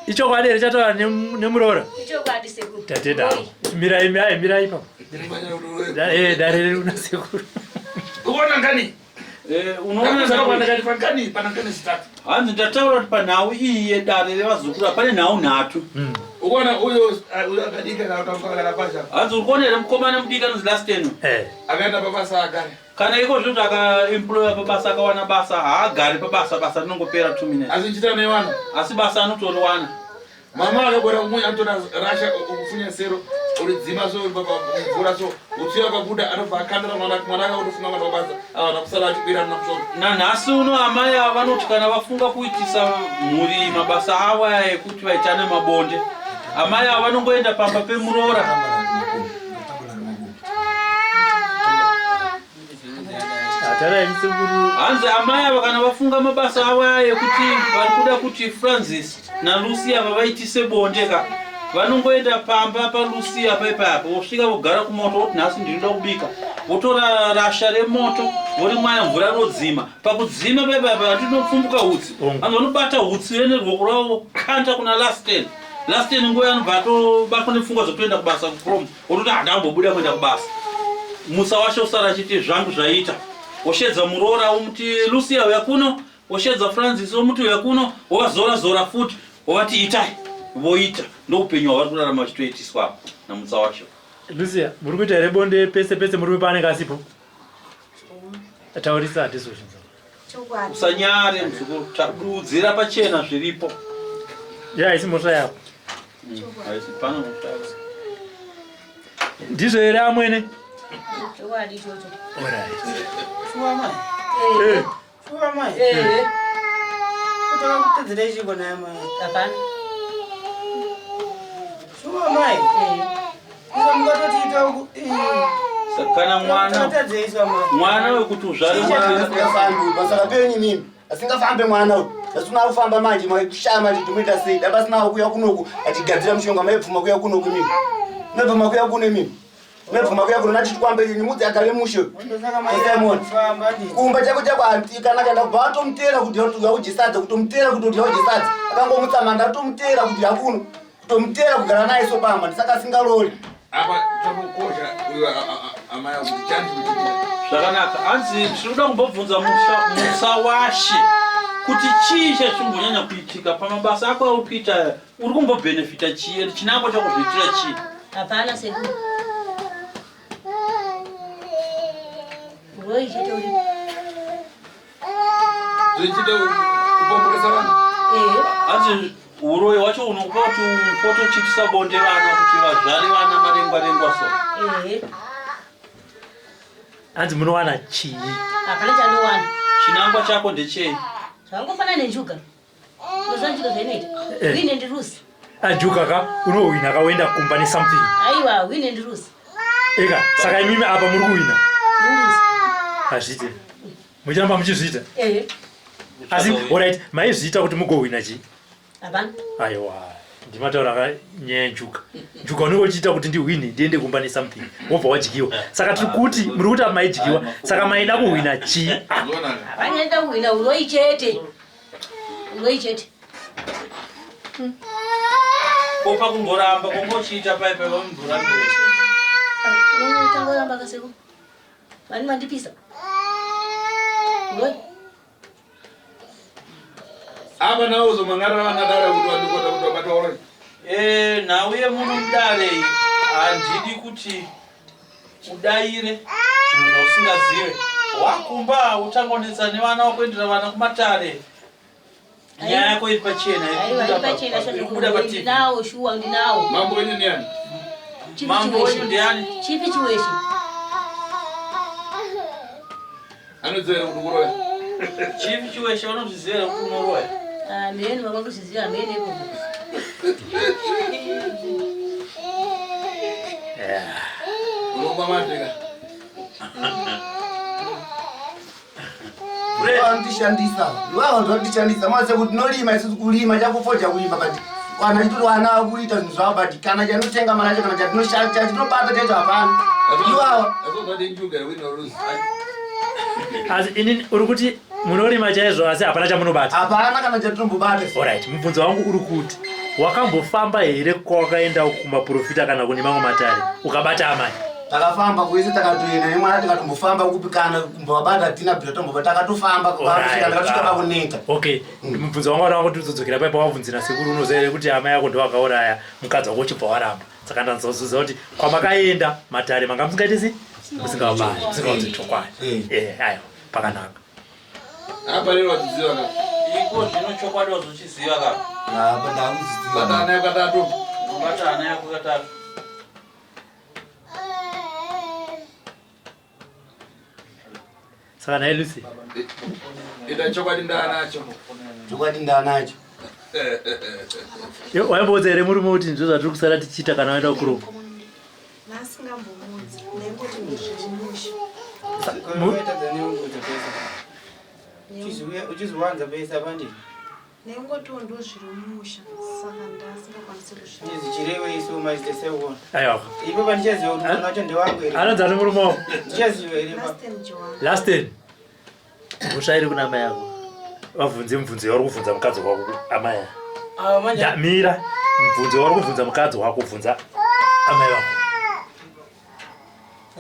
Ichokwadi here chataura nemuroora? Ichokwadi sekuru. Tatenda. Mirai, mirai, mirai ipapo. Dare riri kuna sekuru. Uona ngani? Eh, unoona Ndakati pangani pana ngani zitatu. Hanzi ndataura kuti panhau iyi yedare revazukuru pane nhau nhatu. Uona uyo uyo akadika kana kutanga pasha. Hanzi uri kuona here mukomana mudiki anonzi Lasten? Eh. Akaenda pabasa agare. Kana iko zvino akaemploya pabasa akawana basa haagari pabasa, basa rinongopera 2 minutes. Asi chita newana. Asi basa anotoriwana. Mama akabora kumwe anotora rasha okufunya sero uridzima so mvura so utsi akabuda anobva akandira mwana mwana akakutofunga mwana wabasa awana kusara achikwira namusoro. Nanhasi uno amai ava vanoti kana vafunga kuitisa mhuri mabasa avo aya ekuti vaitane mabonde, amai ava vanongoenda pamba pemuroora. Hanzi amai ava kana vafunga mabasa avo aya ekuti vari kuda kuti Francis naLucia vavaitise bonde ka, vanongoenda pamba paLucia paipapo vosvika vogara kumoto voti nhasi ndinoda kubika, votora rasha remoto vorimwaya mvura rodzima. Pakudzima paipapo handinopfumbuka hutsi, vanhu vanobata hutsi neruoko rwavo vokanda kuna Lasten. Lasten nguva anobva atobatwa nepfungwa dzekutoenda kubasa kuchrome, wototi handambobuda kuenda kubasa. Musa wacho usara achiti zvangu zvaita, woshedza muroora womuti Lucia uya kuno, woshedza Francis womuti uya kuno, wovazora zora futi wovati itai, voita. Ndoupenyu hwavari kurarama vachitoitiswa apa namutsa wacho. Lucia, muri kuita here bonde pese pese murume paanenge asipo? Taurisa hatisi kuzvinzwa. Chokwadi. Usanyare muzukuru, tadudzira pachena zviripo. Ya, haisi mhosva yako. Haisi pana mhosva yako. Ndizvo here amwene? Chokwadi ichocho. Alright. Shuwa mai. Eh. Shuwa mai. Eh. Kutaka kutedzera ichiko naye mai. Hapana. Shuwa mai. Isa mukatotiita uku. Saka kana mwana Takatadzeiswa mai. mwana wekuti uzvare mwana Asingafambi basa rapenyu mimi. Asingafambe mwana uyu. Asina kufamba manje makushaya manje tomuita sei? Dai pasina kuuya kunoku achigadzira mushonga maibvuma kuuya kunoku mimi. Maibvuma kuuya kuno mimi. Maibvuma kuuya kuno nati tikwambe ini mudzi agare mushe. Ndosaka mai Simon. kufamba nditi. Kumba chako chako hanti kana kana kubva atomutera kuti yaudye sadza kutomutera kuti yaudye sadza. Akangomutsamanda atomutera kuti yakuno. Kutomutera kugara naye so pamba ndisaka asingaloli. Apa chakukosha uyo amai kuti chandi kuchiita. Zvakanaka. Hanzi tinoda kumbobvunza Musa washe kuti chii chachimbonyanya kuitika pamabasa ako auri kuita aya, uri kumbobhenefita chii, chinangwa chakuzviitira chii? Hapana sekuru. Uroyi chete uri. Zvichida kupomboresa vanhu. Eh. Hanzi uroyi hwacho unokupa kuti upote uchiitisa bonde vana kuti vazvare vana marengwa rengwa so. Eh. Hanzi munowana chii? Hapana chandowana. Chinangwa chako ndechei? Zvakangofanana nenjuga. Unoziva njuga zvainoita? Eh. Win and lose. Ajuka ka unohwina ka woenda kumba nesomething. Aiwa, win and lose. Eka, saka imimi apa muri kuhwina. Lose. Hazviite. Muchiramba muchizviita. Eh. Asi alright, maizviita kuti mugohwina chii? Hapana. Aiwa, ndimataura ka nyaya yenjuga. Njuga unenge uchiita kuti ndihwine ndiende kumba nesomething. Wobva wadyiwa. Saka tiri kuti muri kuti apa maidyiwa. Saka maida kuhwina chii? Hapana enda kuhwina uroi chete. Uroi chete. Ko pakumboramba kongochiita pai pai vamborambire. Unongoramba kaseko. Vani mandipisa. Uroi. Apa nawo uzomang'ara vana dare kuti vandikota kuti vabatwa uroi. Eh, nhau yemuno mudare iyi handidi kuti udaire zvinhu zvausingazive. Wakumba utangonetsa nevana wakuendera vana kumatare. Nyaya yako iri pachena iri Aiwa, kubuda iri pa- pachena iri kubuda shati paTV. ndinawo shuwa ndinawo. Mambo wenyu ndiani? Chipi Mambo wenyu chiweshe? ndiani? Chipi chiweshe? Anoziva here kuti kuroya? Chipi chiweshe unozviziva here kuti unoroya? Ameni vakangozviziva ameni ikoko. Unomwa mateka. Vanotishambisa ivava vanhu vanotishandisa maze kuti tinorima isusu kulima chakufoja kulima but vana chitori vana vakuita zvinhu zvavo but kana chanotenga mari yacho kana chatinobata chacho hapana ivava Asi inini uri kuti munorima chaizvo asi hapana chamunobata. Hapana kana chatinombobata. Alright, mubvunzo wangu uri kuti wakambofamba here kwawakaenda kumaprofita kana kune mamwe matare ukabata amai? Takafamba kwese takatoenda nemwana tikatombofamba kupi kana kumbovabata hatina bvira tombova takatofamba kusvika ndakasvika pakuneta. Okay, mubvunzo wangu wada kuti uzodzokera pai pawabvunzira sekuru unoziva here kuti amai ako ndowakauraya mukadzi wako uchibva waramba. Saka ndanzoziva kuti kwamakaenda matare manga musingaite sei? Musingavabati, musingaudzi chokwadi. Eh, aiwa, pakanaka. Apa lero wachiziva ka. Iko zvino chokwadi wazochiziva ka. Apa ndakuziziva. Bata ana yako katatu. Bata ana yako katatu. Saka naye Lucy. Ita chokwadi ndaanacho. Chokwadi ndaanacho. Yo, waimboudza here murume kuti ndizvo zvatiri kusara tichiita kana waenda kukuromba? Ndasingambomudzi ndaingoti ndozvirimusha. Uchizowanza pese apandi Ndaingotiwo ndozvirimusha saka ndasingakwanisi kuzviita. ndizichirewe isu maizite seuona Aiwa. ipo pandichaziva kuti mwana wacho ndewangu here Anonzi ani murume wako? ndichaziva here pa Last mhosva iri kuna amai ako. Vabvunze mubvunzo yauri kubvunza mukadzi wako amai aya. Ava manje Ndamira mubvunzo wauri kubvunza mukadzi wako bvunza amai vako.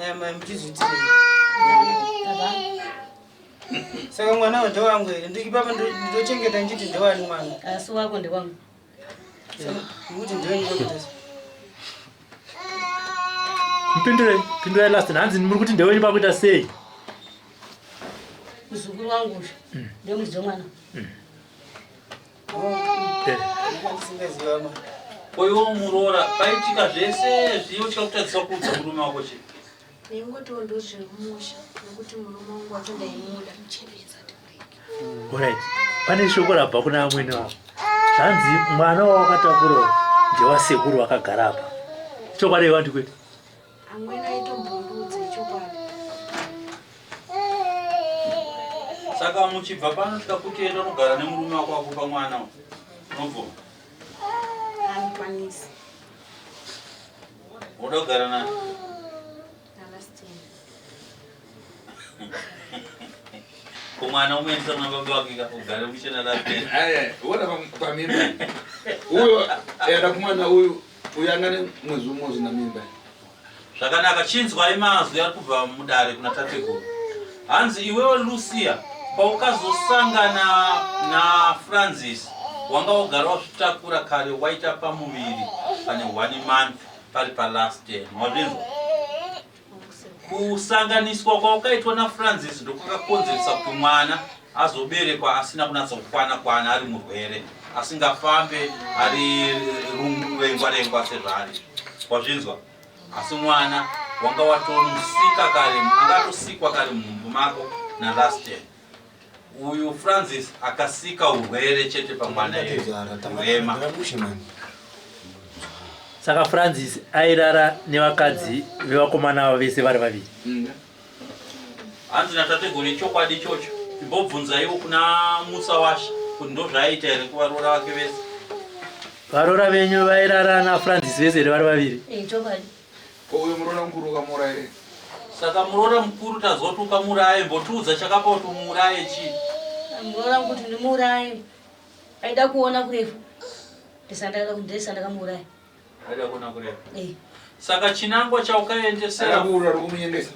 Eh, mai muchizviitire saka mwana wa ndewangu here ndikipapa ndochengeta ndichiti ndewani mwana Asi wako ndewangu. kuti ndewenyu Mupindure, pindurai last hanzi muri kuti ndewenyu pakuita sei? Muzukuru wangu uyu. Ndomudzi wemwana. Eh. Ko iwe muroora paitika zvese zviyo chakutadzisa kuudza murume wako chii? Ndaingotiwo ndozvirimusha nekuti murume wangu wacho ndaimuda. Alright. Pane shoko rabva kuna amwene wako. Zvanzi mwana wawakatakura ndewasekuru wakagara apa. Chokwadi here wandikwete? Amweni aitombondiudza chokwadi. Saka muchibva pano tikakuti enda unogara nemurume wako akupa mwana uyu. Unobvuma? Handikwanisi. Woda kugara naye? Nalasteni. Ko mwana umuendesa kuna baba wake ka ugare muchena lapeni. Aya, wona pamimba. Uyo enda kumwana uyu uyu angane mwezi umwe uzina mimba. Zvakanaka, chinzwai mazwi ari kubva mudare kuna tateguru. Hanzi iwewe Lucia, paukazosangana naFrancis wanga wagara wazvitakura kare waita pamuviri pane one month pari palast day. Wazvinzwa? Kusanganiswa kwaukaitwa naFrancis ndokwakakonzeresa kuti mwana azoberekwa asina kunatsa kukwana kwana ari murwere asingafambe ari rengwa rengwa sezvaari. Wazvinzwa? Asi mwana wanga watomusika kare, anga atosikwa kare mumhumbu mako nalast year. Uyu Francis akasika urwere chete pamwana iye. Urema. Saka Francis airara nevakadzi vevakomana ava vese vari vaviri. Hanzi natateguru ichokwadi ichocho. Imbobvunzaiwo kuna Musa washe kuti ndozvaaiita here kuvaroora vake vese. Varoora venyu vairara naFrancis vese here vari vaviri? Eh, chokwadi. Ko uyo muroora mukuru ukamuuraya here? Saka muroora mukuru tazwa kuti ukamuuraya imbotiudza chakapa kuti umuuraye chii? Muroora mukuru kuti ndimuuraye. Aida kuona kurefu. Ndisandakamuuraya. Aida kuona kurefu. Eh. Saka chinangwa chaukaendesera Akakuuraya kumunyengesa.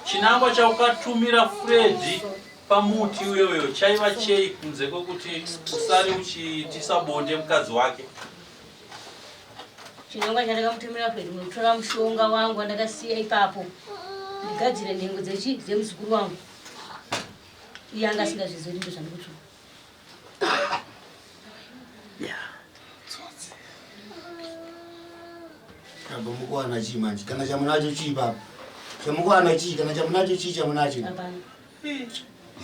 Chinangwa chaukatumira Freddy pamuti uyoyo chaiva chei kunze kwekuti usare uchiitisa bonde mukadzi wake? Chinangwa chandakamutumira Freddy kunotora mushonga wangu wandakasiya ipapo ndigadzire nhengo dzechi dzemuzukuru wangu. Iye anga asingazvizivi kuti ndozvandikutsvaka. Apa mukuwana chii manje? Kana chamunacho chii papa? Chamukuwana chii? Kana chamunacho chii chamunacho? Hapana.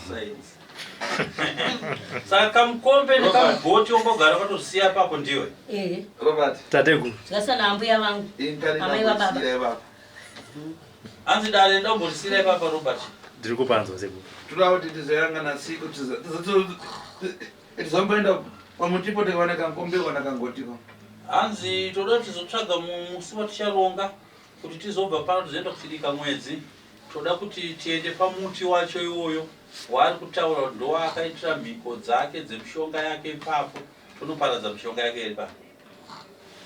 Science. Saka kamukombe nekamugoti wangogara wakatosiya ipapo ndiwe. Ehe. Robert. Tateguru. Zvakasiyana nambuya vangu. Amai vababa. Baba. Hanzi dare ndombotisira ipapa Robert. Ndiri kupanzwa sekuru. Toda kuti tizoyangana siku tizomboenda pamutipo tikaona kankombe kana kangotiko. Hanzi toda tizotsvaga musi waticharonga kuti tizobva pano tizoenda kuchidika mwedzi. Toda kuti tiende pamuti wacho iwoyo waari kutaura kuti ndowaakaitira mhiko dzake dzemishonga yake ipapo tonoparadza mishonga yake iri pano.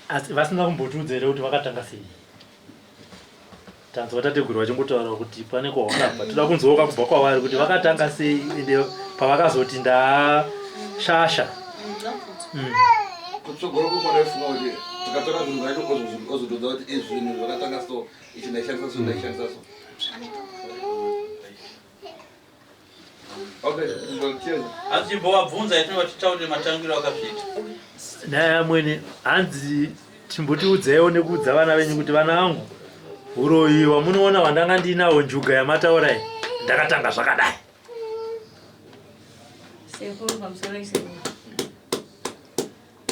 Asi vasina kumbotiudza here kuti vakatanga sei? Tanzwa tateguru vachingotaura kuti pane kwawakabva. Toda kunzwoka kubva kwavari kuti vakatanga sei ende pavakazoti ndashasha. Kutsogoro kukwandaifunga kuti tikatora zvinhu zvacho ozotodza kuti izvi zvinhu zvakatanga so ichi ndaishandisa so ndaishandisa so. Okay, cheers. Hanzi chimbovabvunza itinova titaurire matangiro akazviita. Nhai amwene hanzi chimbotiudzaiwo nekuudza vana venyu kuti vana vangu uroyi hwamunoona hwandanga ndinawo njuga yamataura iyi ndakatanga zvakadai. Sekuru pamusoro isekuru.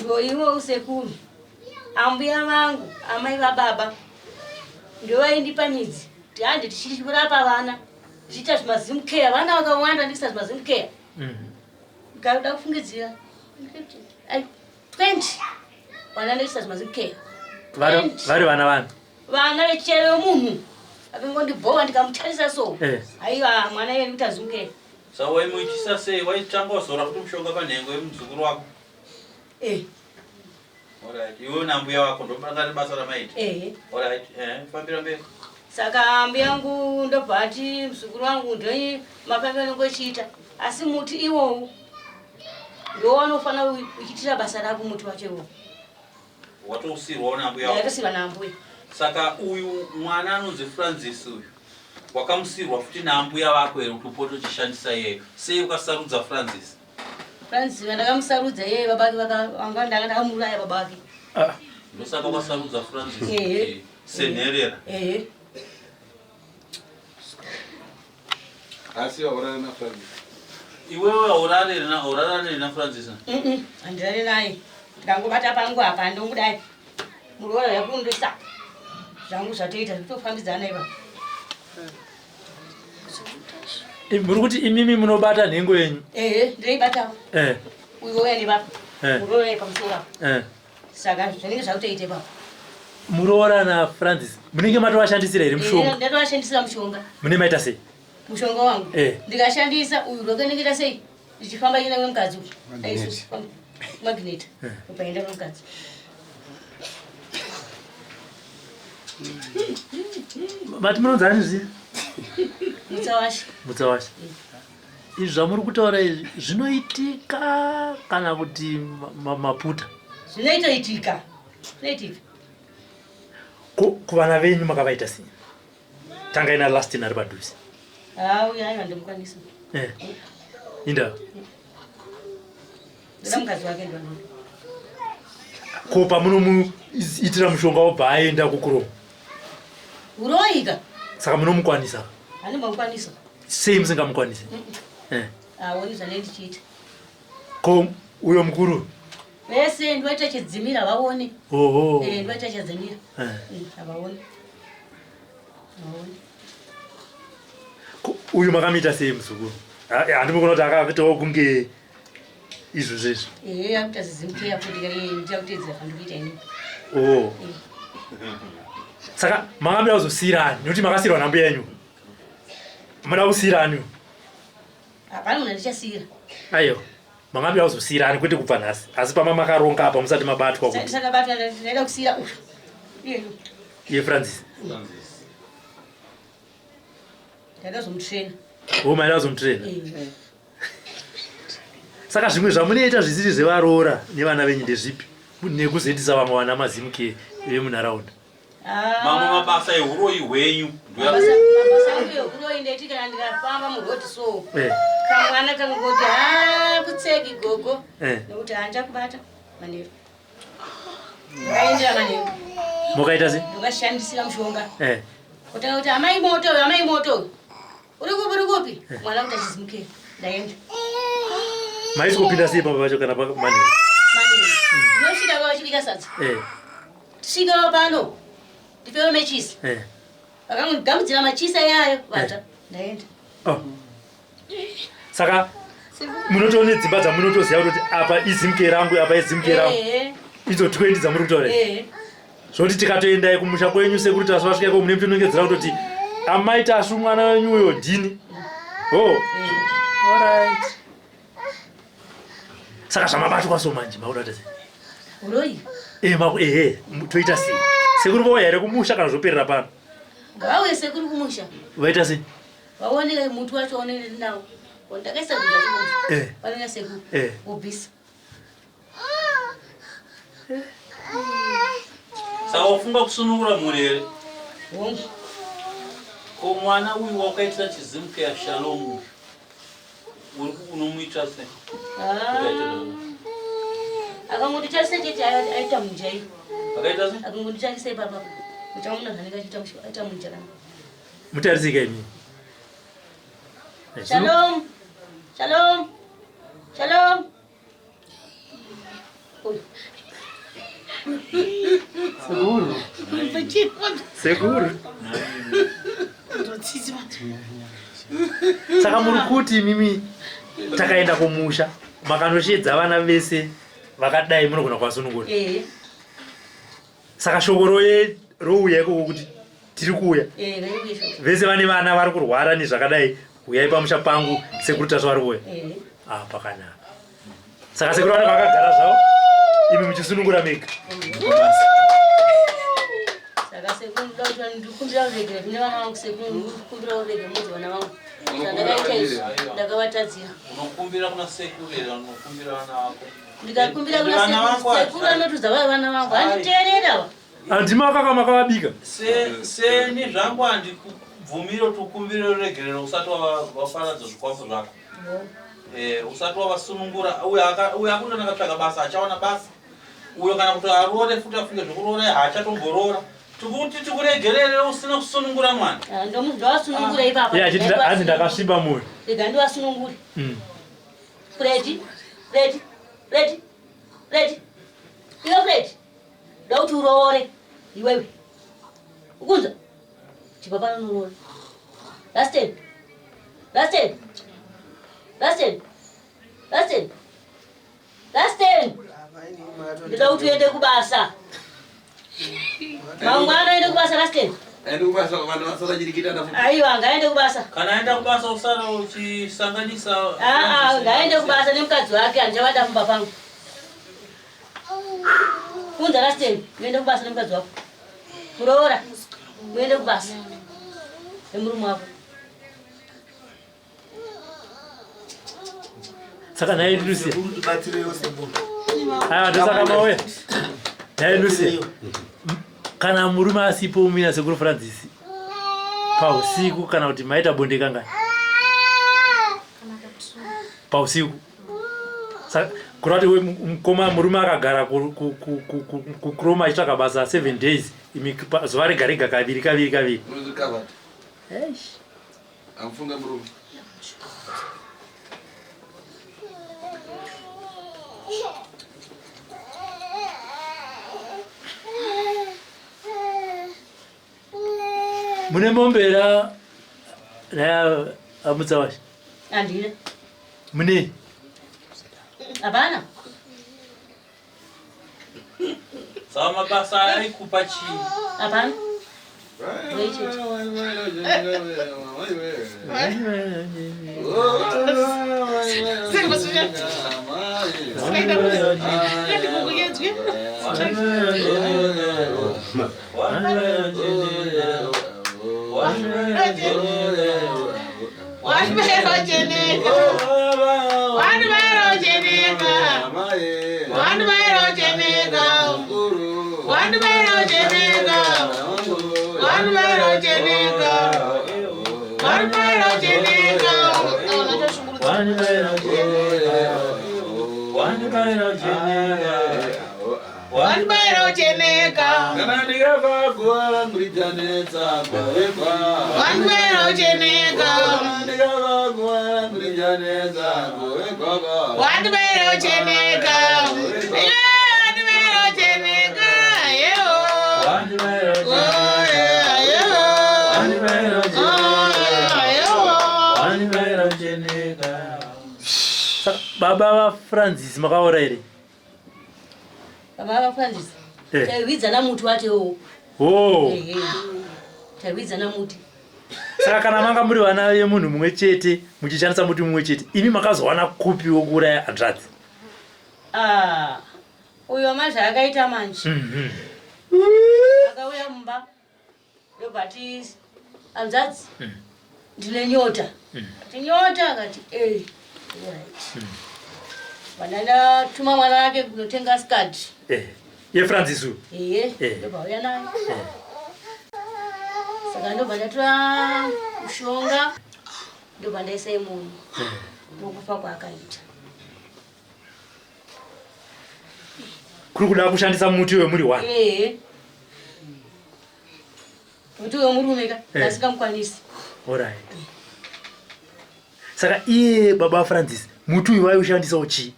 Iwo iwo usekuru. Ambuya vangu, amai vababa ndovaindipa midzi. Kuti handi tichirapa vana. Tichiita zvimazimkeya, vana vakawanda ndichiita zvimazimkeya. Ndikada kufungidzira ai 20 vana ndichiita zvimazimkeya. Vari vari vana vani? Vana vechero wemunhu akangondibhowa ndikamutarisa so. Eh. Aiwa mwana iye ndikuita zimkeya. Saka waimuitisa sei? Waitanga wazora kuti mushonga panhengo yemuzukuru wako? Eh. Alright, iwe nambuya wako ndobanga basa ramaita. Eh. Alright, eh, fambira mberi. Saka ambuya yangu ndobva ati muzukuru wangu ndoi mafambiro anenge uchiita asi muti iwowu ndowanofanira uchiitira basa rako muti wacho iwowu. Watousirwawo nambuya wako. Ndakatosirwa naambuya. Saka uyu mwana anonzi Francis uyu wakamusirwa futi naambuya vako here kuti upote uchishandisa iyeyo? Sei ukasarudza Francis? Francis ndakamusarudza iye baba vake vanga ndanga ndakamuuraya baba vake. Ndosaka wakasarudza Francis Ehe. kuti senherera. Ehe. Asi wauraya na Francis. Iwewe haurare na haurarane na Francis. Handirare naye. Ndikangobata pangu apa ndongudai. Muroora yakundisa. Zvangu zvatoita zvitofambidzana ipa. Muri kuti imimi munobata nhengo yenyu? Ehe, ndinoibatawo. Eh. Uyo uya nepapa. Eh. Muroora pamusoro apa. Eh. Saka zvinenge zvakutoita ipapo. Muroora naFrancis munenge matovashandisira here mushonga? Ndatovashandisira mushonga. Mune maita sei? Mushonga wangu. Eh. Ndikashandisa uyu rwakanengeta sei? Ndichifamba chienda kwemukadzi uyu. Magnet. Magnet. Eh. Upaenda kwemukadzi. Mati munonzi ani zviya? Mutsawashe. Mutsawashe. Izvi zvamuri kutaura izvi zvinoitika kana kuti maputa? Zvinoitoitika. Zvinoitika. Ko kuvana venyu makavaita sei? Tangai na Lastin ari padhuze. Ah, uyu aiwa ndimukwanisa. Eh. Inda. Ndoda mukadzi wake ndonoda. Ko pamunomuitira mushonga wobva aenda kukuromo. Uroika. Saka munomukwanisa. Handimbomukwanisa. Sei musingamukwanisi? Eh. Aoni zvanei ndichiita. Ko uyo mukuru? Vese ndoita chidzimira vaone. Oho. Eh, ndoita chidzimira. Eh. Havaoni. Havaoni. Ko uyu makamuita sei muzukuru? Handimukona kuti akaitawo kunge izvo zvezvo. Eh, akuita zizimkeya futi kai ndichakuteedzera zvandikuita ini. Oh. Saka makamira kuzosiyirani nekuti makasiyirwa nambuya yenyu. Mada kusiyirani. Hapana munhu andichasiyira. Aiwa. Makamira kuzosiyirani kwete kubva nhasi. Asi pama makaronga apa musati mabatwa kuti. Ndisati ndabatwa ndaida kusiyira uyu. Iyeyu. Iye Francis. Ndaida kuzomutraina. Oh, maida kuzomutraina. Eh. Saka zvimwe zvamunoita zvisiri zvevaroora nevana venyu ndezvipi? Nekuzoitisa vamwe vana mazimuke vemunharaunda. Mamwe mabasa ehuroyi hwenyu. Mabasa angu ehuroyi ndaiti kana ndikafamba muroad so. Eh. Kamwana kangoti ha kutseki gogo. Eh. Nekuti handichakubata manheru. Ndakaendera manheru. Mukaita sei? Ndokashandisira mushonga. Eh. Kutanga kuti amai moto uyu, amai moto uyu. Uri kupi uri kupi? Mwana kuti achizimuke. Ndaenda. Maisi kupinda sei pamba pacho kana manheru? Manheru. Ndinosvika vachibika sadza. Eh. Tisvikawo pano. Ndipewe mechisi. Eh. Vakangogamudzira machisi ayayo vatsva. Ndaenda. Oh. Saka munotoone dzimba dzamunotoziva kuti apa izimke rangu apa izimke rangu. Ehe. Idzo 20 dzamuri kutaura. Ehe. Zvoti tikatoendai kumusha kwenyu sekuru Tasvu vasvika iko mune mutonongedzera kutoti amai Tasvu mwana wenyu uyo ndini. Oh. Alright. Saka zvamabatwa so manje makuda kuti sei? Uroyi. Eh maku ehe toita sei? Sekuru vouya here kumusha kana zvoperera pano? Ngavauye sekuru kumusha. Vaita sei? Vaoneke muti wacho waoneke nawo. Ndakaisa zvinhu zvacho. Eh. Panouya sekuru. Eh. Wobvisa. Saka wafunga kusunungura mhuri here? Hongu. Ko mwana uyu wakaitira chizimuke Shalom uyu uri unomuita sei? Ah. Akangonditarisa chete aita munja iyo. Akaita sei? Akangonditarisa ipapa. Uchaona zvanenge achiita aita munja kana. Mutarisika imi. Shalom. Shalom. Shalom. Uyu. Sekuru. Sekuru. Saka muri kuti imimi takaenda kumusha makanoshedza vana vese vakadai munogona kuvasunungura. Eh. Saka shoko roye rouya ikoko kuti tiri kuuya. Eh, ngaiuye shoko. Vese vane vana vari kurwara nezvakadai uyai pamusha pangu sekuru Tasvu vari kuuya. Eh. Ah, pakanaka. Saka sekuru vanenge vakagara zvavo imi muchisunungura mega. Saka sekuru ndoda kuti ndikumbira uregere kune vana vangu sekuru ndikumbira uregere mudzi vana vangu. Zvandakaita izvi ndakavatadzira. Unokumbira kuna sekuru here unokumbira vana vako? Ndikakumbira kuna Vana sekuru vangu ati- sekuru anotudza vaya vana vangu handiteerera. Handima vakaka makavabika. Seni zvangu handikubvumire kuti ukumbire ruregerero usati waparadza zvikwambo zvako. Eh, usati wavasunungura uyo akutona akatsvaga basa achawana basa. Uyo kana kuti aroore futi afunge zvekuroora haachatomboroora. Tikuti tikuregerere usina kusunungura mwana. Ndovasunungura ipapa. Iye achiti hanzi ndakasviba moyo. Rega ndivasunungure. Mm. Freddy, Freddy, Freddy, Freddy. Iwe Freddy. Ndoda kuti uroore iwewe. Ukunzwa? Chibva pano unoona. Rustin. Rustin. Rustin. Rustin. Rustin. Ndoda kuti uende kubasa. Mangwana uende kubasa Rustin. Aende kubasa vanhu vasarachirikita nafu. Aiwa, ngaende kubasa. Kana aenda kubasa usara uchisanganisa. Ah, ah, ngaende kubasa nemukadzi wake handichavada mumba pangu. Kunza Rustin, muende kubasa nemukadzi wako. Muroora, muende kubasa nemurume wako. Saka nhai Lucia. Tibatsirewo sekuru. Aiwa ndosaka mauya. Nhai Lucia. Kana murume asipo muina sekuru Francis pausiku kana kuti maita bonde kangani? Pausiku. Saka kureva kuti mukoma murume akagara kukroma achitsvaga basa 7 days imi zuva rega rega kaviri kaviri kaviri. Unozvikavata. Amufunga murume. Mune mombe here naya amutsawasha? Handina. Mune? Hapana. Saka mabasa aya aikupa chii? Hapana. Kana ndikafa guva rangu richanetsa kuwekwa. Wandibaira ucheneka. Kana ndikafa guva rangu richanetsa kuwekwa. Wandibaira ucheneka. Iwe wandibaira ucheneka. Yewo. Oh, yeah, yewo. Oh, yeah, yewo. Saka baba vaFrancis makaora here? Baba vaFrancis. Eh. Tairwidzana muti wacho. Oh. Ehe. Tairwidzana muti. Saka kana manga muri vana vemunhu mumwe chete muchishandisa muti mumwe chete, imi makazowana kupi wokuuraya hanzvadzi? Ah. Uyo manje akaita manje. Mhm. Akauya mumba. Ndobva ati hanzvadzi ndine nyota. Ati nyota akati eh. Alright. Vandatuma mwana wake kunotenga skati. Eh. YeFrancis uyu. Iye, Eh. ndobva auya nayo. Saka ndobva ndatora mushonga ndobva ndaisa imomo ndokufa kwaakaita. Kuri kuda kushandisa muti wemuri one. Ehe. Muti wemurume ka Eh. asingamukwanisi. Alright. Saka iye baba Francis muti uyu vaiushandisawo chii?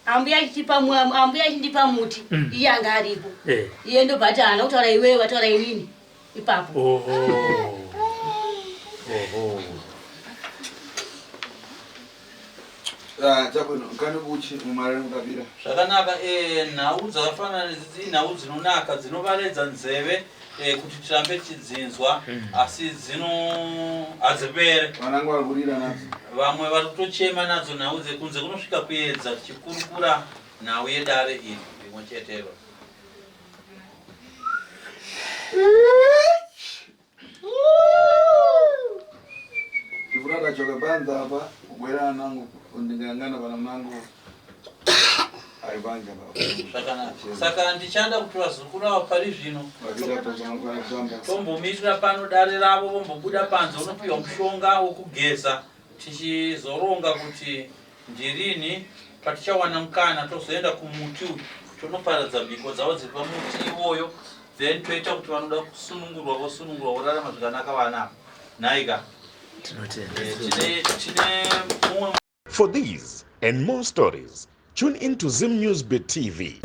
Ambuya achitipa ambuya achindipa muti iye anga aripo. Eh. Iye ndobva ati haana kutaura iwewe wataura inini ipapo. Oho. Oho. Ah, chabwino kani uchi mumarere mukabira. Zvakanaka eh, nhau dzakafanana nedzidzi inhau dzinonaka dzinovaredza nzeve eh, kuti tirambe tichidzinzwa asi dzino hadzipere. Vanangu vari kurira nadzo. Vamwe vari kutochema nadzo nhau dzekunze kunosvika kuedza tichikurukura nhau yedare iri rimwe chetero. Ndifuna ndachoka panza apa kubwera anangu ndingangana vana mangu aibanja baba. Zvakanaka. Saka ndichada kuti vazukuru ava pari zvino tombomirira pano dare ravo vombobuda panze unopiwa mushonga wokugeza tichizoronga kuti ndirini patichawana mukana tozoenda kumuti uyu tonoparadza mhiko dzavo dziri pamuti iwoyo then toita kuti vanoda kusunungurwa vosunungurwa vorarama zvakanaka vana ava nhaika Tinotenda. Eh, tine tine mumwe For these and more stories, tune in to Zim News Bit TV.